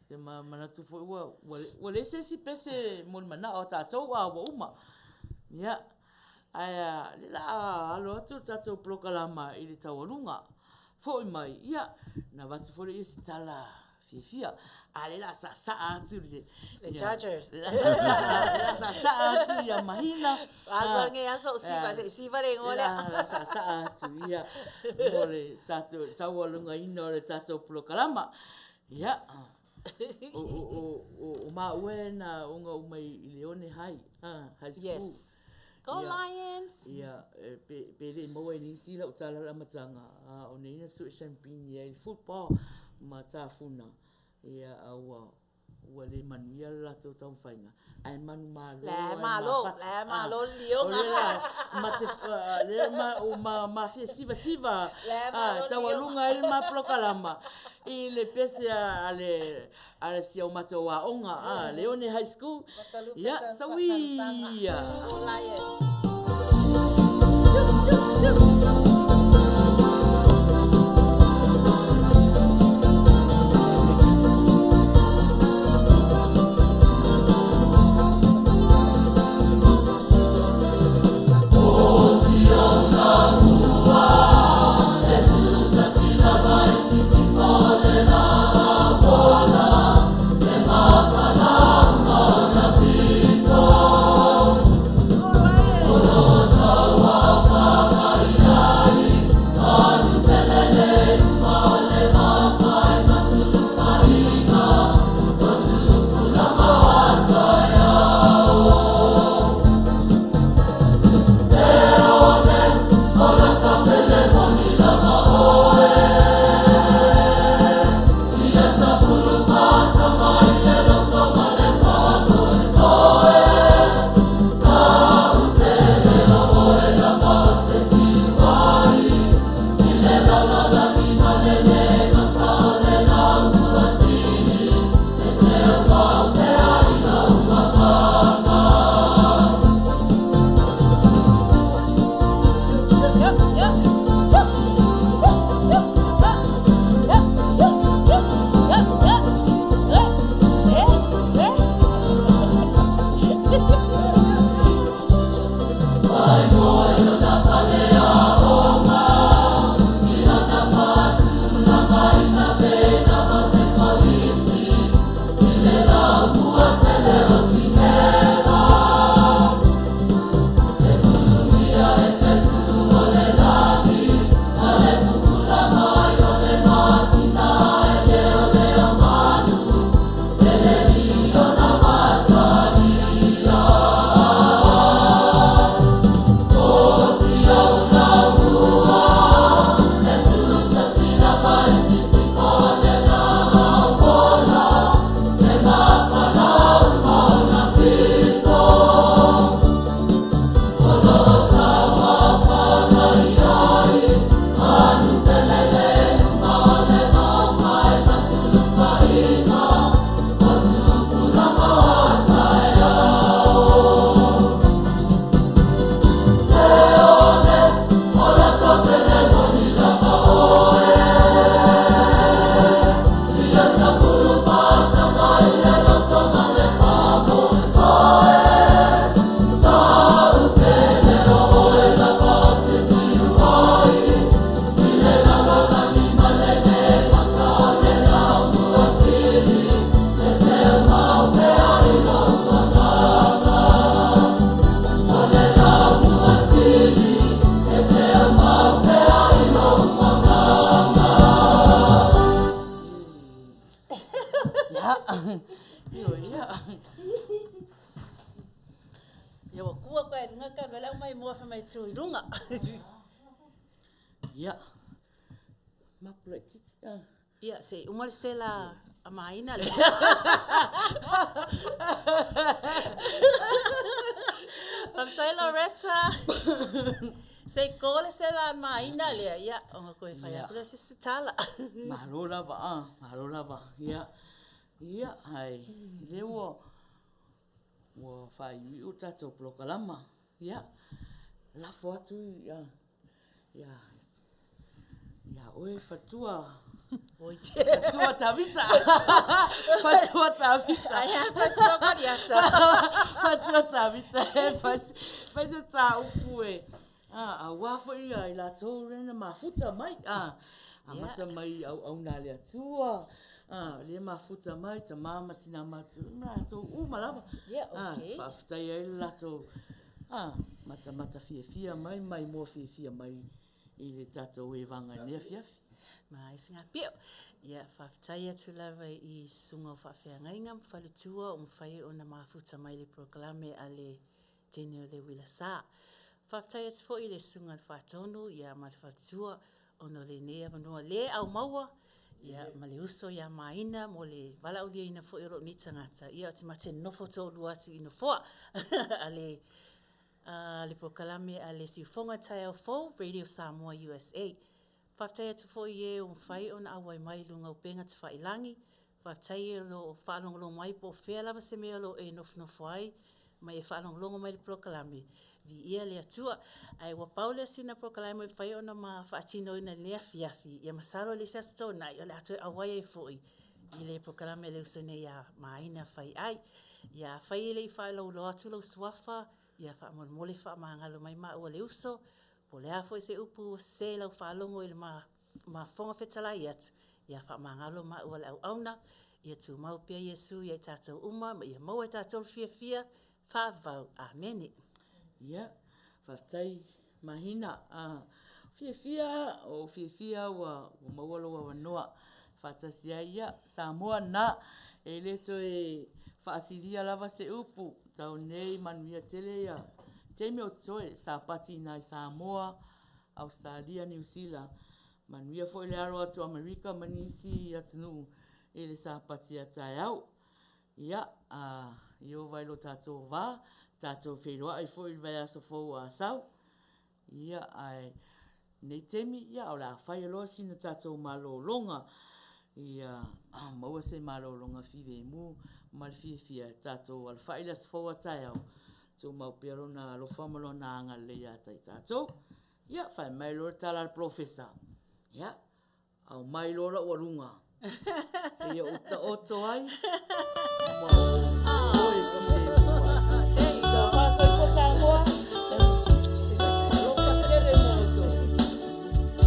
Te ma manatu foi ua ua ua leai se isi pese mo le manao a tatou a ua uma. Ia, ae a lea la a alo atu le tatou polokalama i le taualuga. Foi mai, ia, na avatu foi lea se tala fiafia. A lea la a saasaa atu le
Le Chargers.
Le la a saasaa atu ia Mahina.
Alu lava lenei aso o siva, se i siva le igoa lea.
Le la a saasaa atu ia mo le tatou taualugaina o le tatou polokalama. Ia, o, o, o, o, o maua e na oga uma i Leone High, High School.
Yes. Go
Ia.
Lions!
Ia, e, pe, pe le i maua e nisi lau tala i le amataga, a, o nei na sue champini ai i le football ma tafuna, ia, a ua, ua le manuia le latou taumafaiga, ae manumalo,
La e
ae
malo,
mafati.
la e malo le
O
lioga.
lea la, ma te, lea ma, o ma, ma fia sivasiva,
La e malo le
taualuga ai le ma polokalama i le pese a le, a le si o matou aoga, a, Leone High School. Ia, sauia!
Go Lions!
Ia, ioe, ia.
Ia ua kua koe i luga ka vela mai moa fa mai tu i luga.
Ia. Mapu laititi. Ah.
Ia, se i uma le sela a Maina lea. Faafetai Loretta. Se i ko le sela a Maina lea, ia, ona koe fai atu lea se isi tala.
Malo lava, ah, malo lava. Ia, ia, ai, lea ua, ua faaiuiu le tatou polokalama. Ia, lafo atu ia, ia, ia oe Fatua.
Oi te.
Fatua Tavita. Fatua Tavita.
Ai a Fatua Kariata.
Fatua Tavita. E fai, fai se tāupu e. Ah, auā foi ia i latou lea na mafuta mai. Ah, amata mai auauna a le Atua. Ah, lea mafuta mai tama ma tina matutua ma latou uma lava.
Yeah,
Ah,
okay.
faafetai ai le latou ah, matamata fiafia mai, maimoa fiafia mai i le tatou evaga i lenei afiafi.
Ma ai singa pio. Ia, faafetai atu lava i susuga o faafeagaiga ma faletua o mafai ona mafuta mai i le polokalame a le teine o le uila sa. Faafetai atu foi i le Susuga i le Faatonu ia ma le Faletua ona o lenei avanoa le aumaua ia ma le uso ia Maina mo le valaauliaina foi o lou nei tagata. Ia ou te mate nofo toalua atu i nofoa a le a le polokalame a le Siufoga Taeao Fou, Radio Samoa USA. Faafetai atu foi i e ua mafai ona auai mai i luga o upega tafailagi. Faafetai i e o lo o faalogologo mai po o fea lava se mea o lo o e nofonofo ai ma e faalogologo mai i le polokalame. Viia le Atua. Ae ua pau lea sina polokalame ua mafai ona ma faatinoina i lenei afiafi, ia masalo i le isi Aso Toonai o le a toe auai ai foi i le polokalame a le uso nei ia Maina Faiai. Ia afai e le i faalauiloa atu lou suafa, ia faamolemole faamagalo mai maua le uso, Po o le a foi se upu ua sese i lau faalogo i le ma Fofoga Fetalai atu, ia faamagalo maua le auauna, ia tumau pea Iesu ia i tatou uma ma ia maua e tatou le fiafia faavavau. Amene.
Ia, faafetai Mahina. A fiafia, o fiafia ua maua lou avanoa faatasi ai. Ia, Samoa na, e le toe faasilia lava se upu, tau nei manuia tele ia taimi o totoe, Sapati i ina i Samoa, Ausetalia, Niu Sila, manuia foi le alo atu o Amerika ma nisi atunuu i le Sapati a taeao. Ia, a Ieova i lo tatou va, tatou feiloai foi i le vaiaso fou a sau. Ia, ae lenei taimi, ia, o le a fai loa sina tatou malologa, ia maua se malologa filemu ma le fiafia e tatou alafai i le aso fou a taeao, tumau pea Lona alofa ma Lona agalelei ia te i tatou. Ia, fai mai loa le tala a le polofesa, ia, Aumai loa lau aluga seia ou taoto ai ma ou oe filemu ai. Taufa soifua Samoa. Alofa tele mo outou.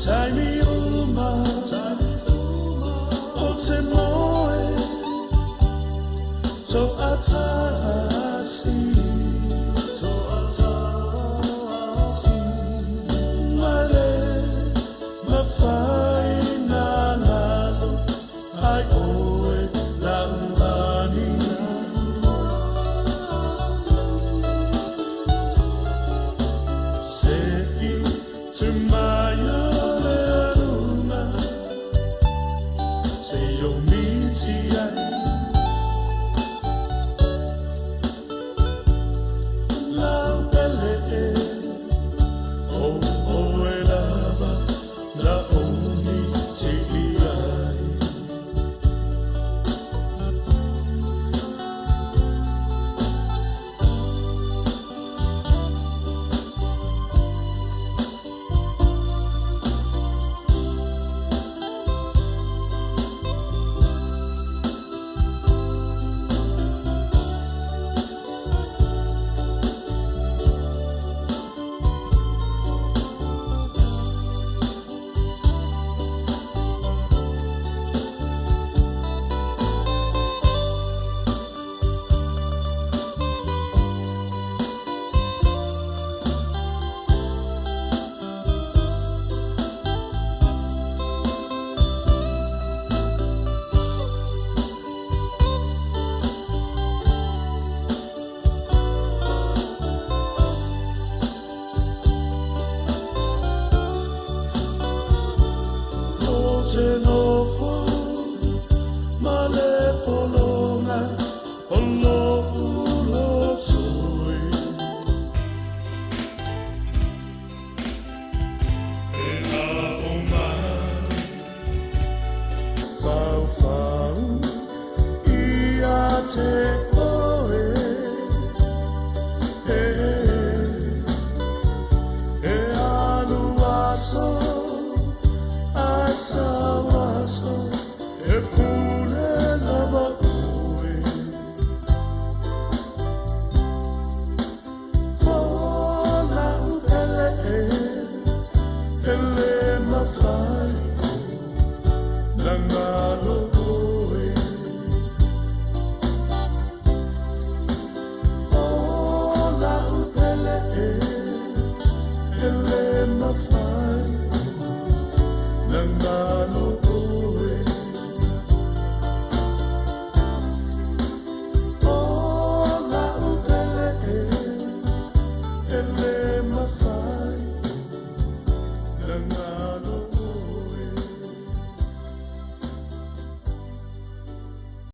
Taimi uma o te moe To atasi To atasi Male mawhai nā lalo Ai oe la ulani Se i tu mai o le arunga Se o miti ai Lau pele e O o e lava La ongi ti ai O te nofo ma le polonga o lo ulo tui. E a o mai, whau whau, i a te oe. E, e alu aso, asa waso, e pule lava oe. O lau pele e, ele mawhai o, na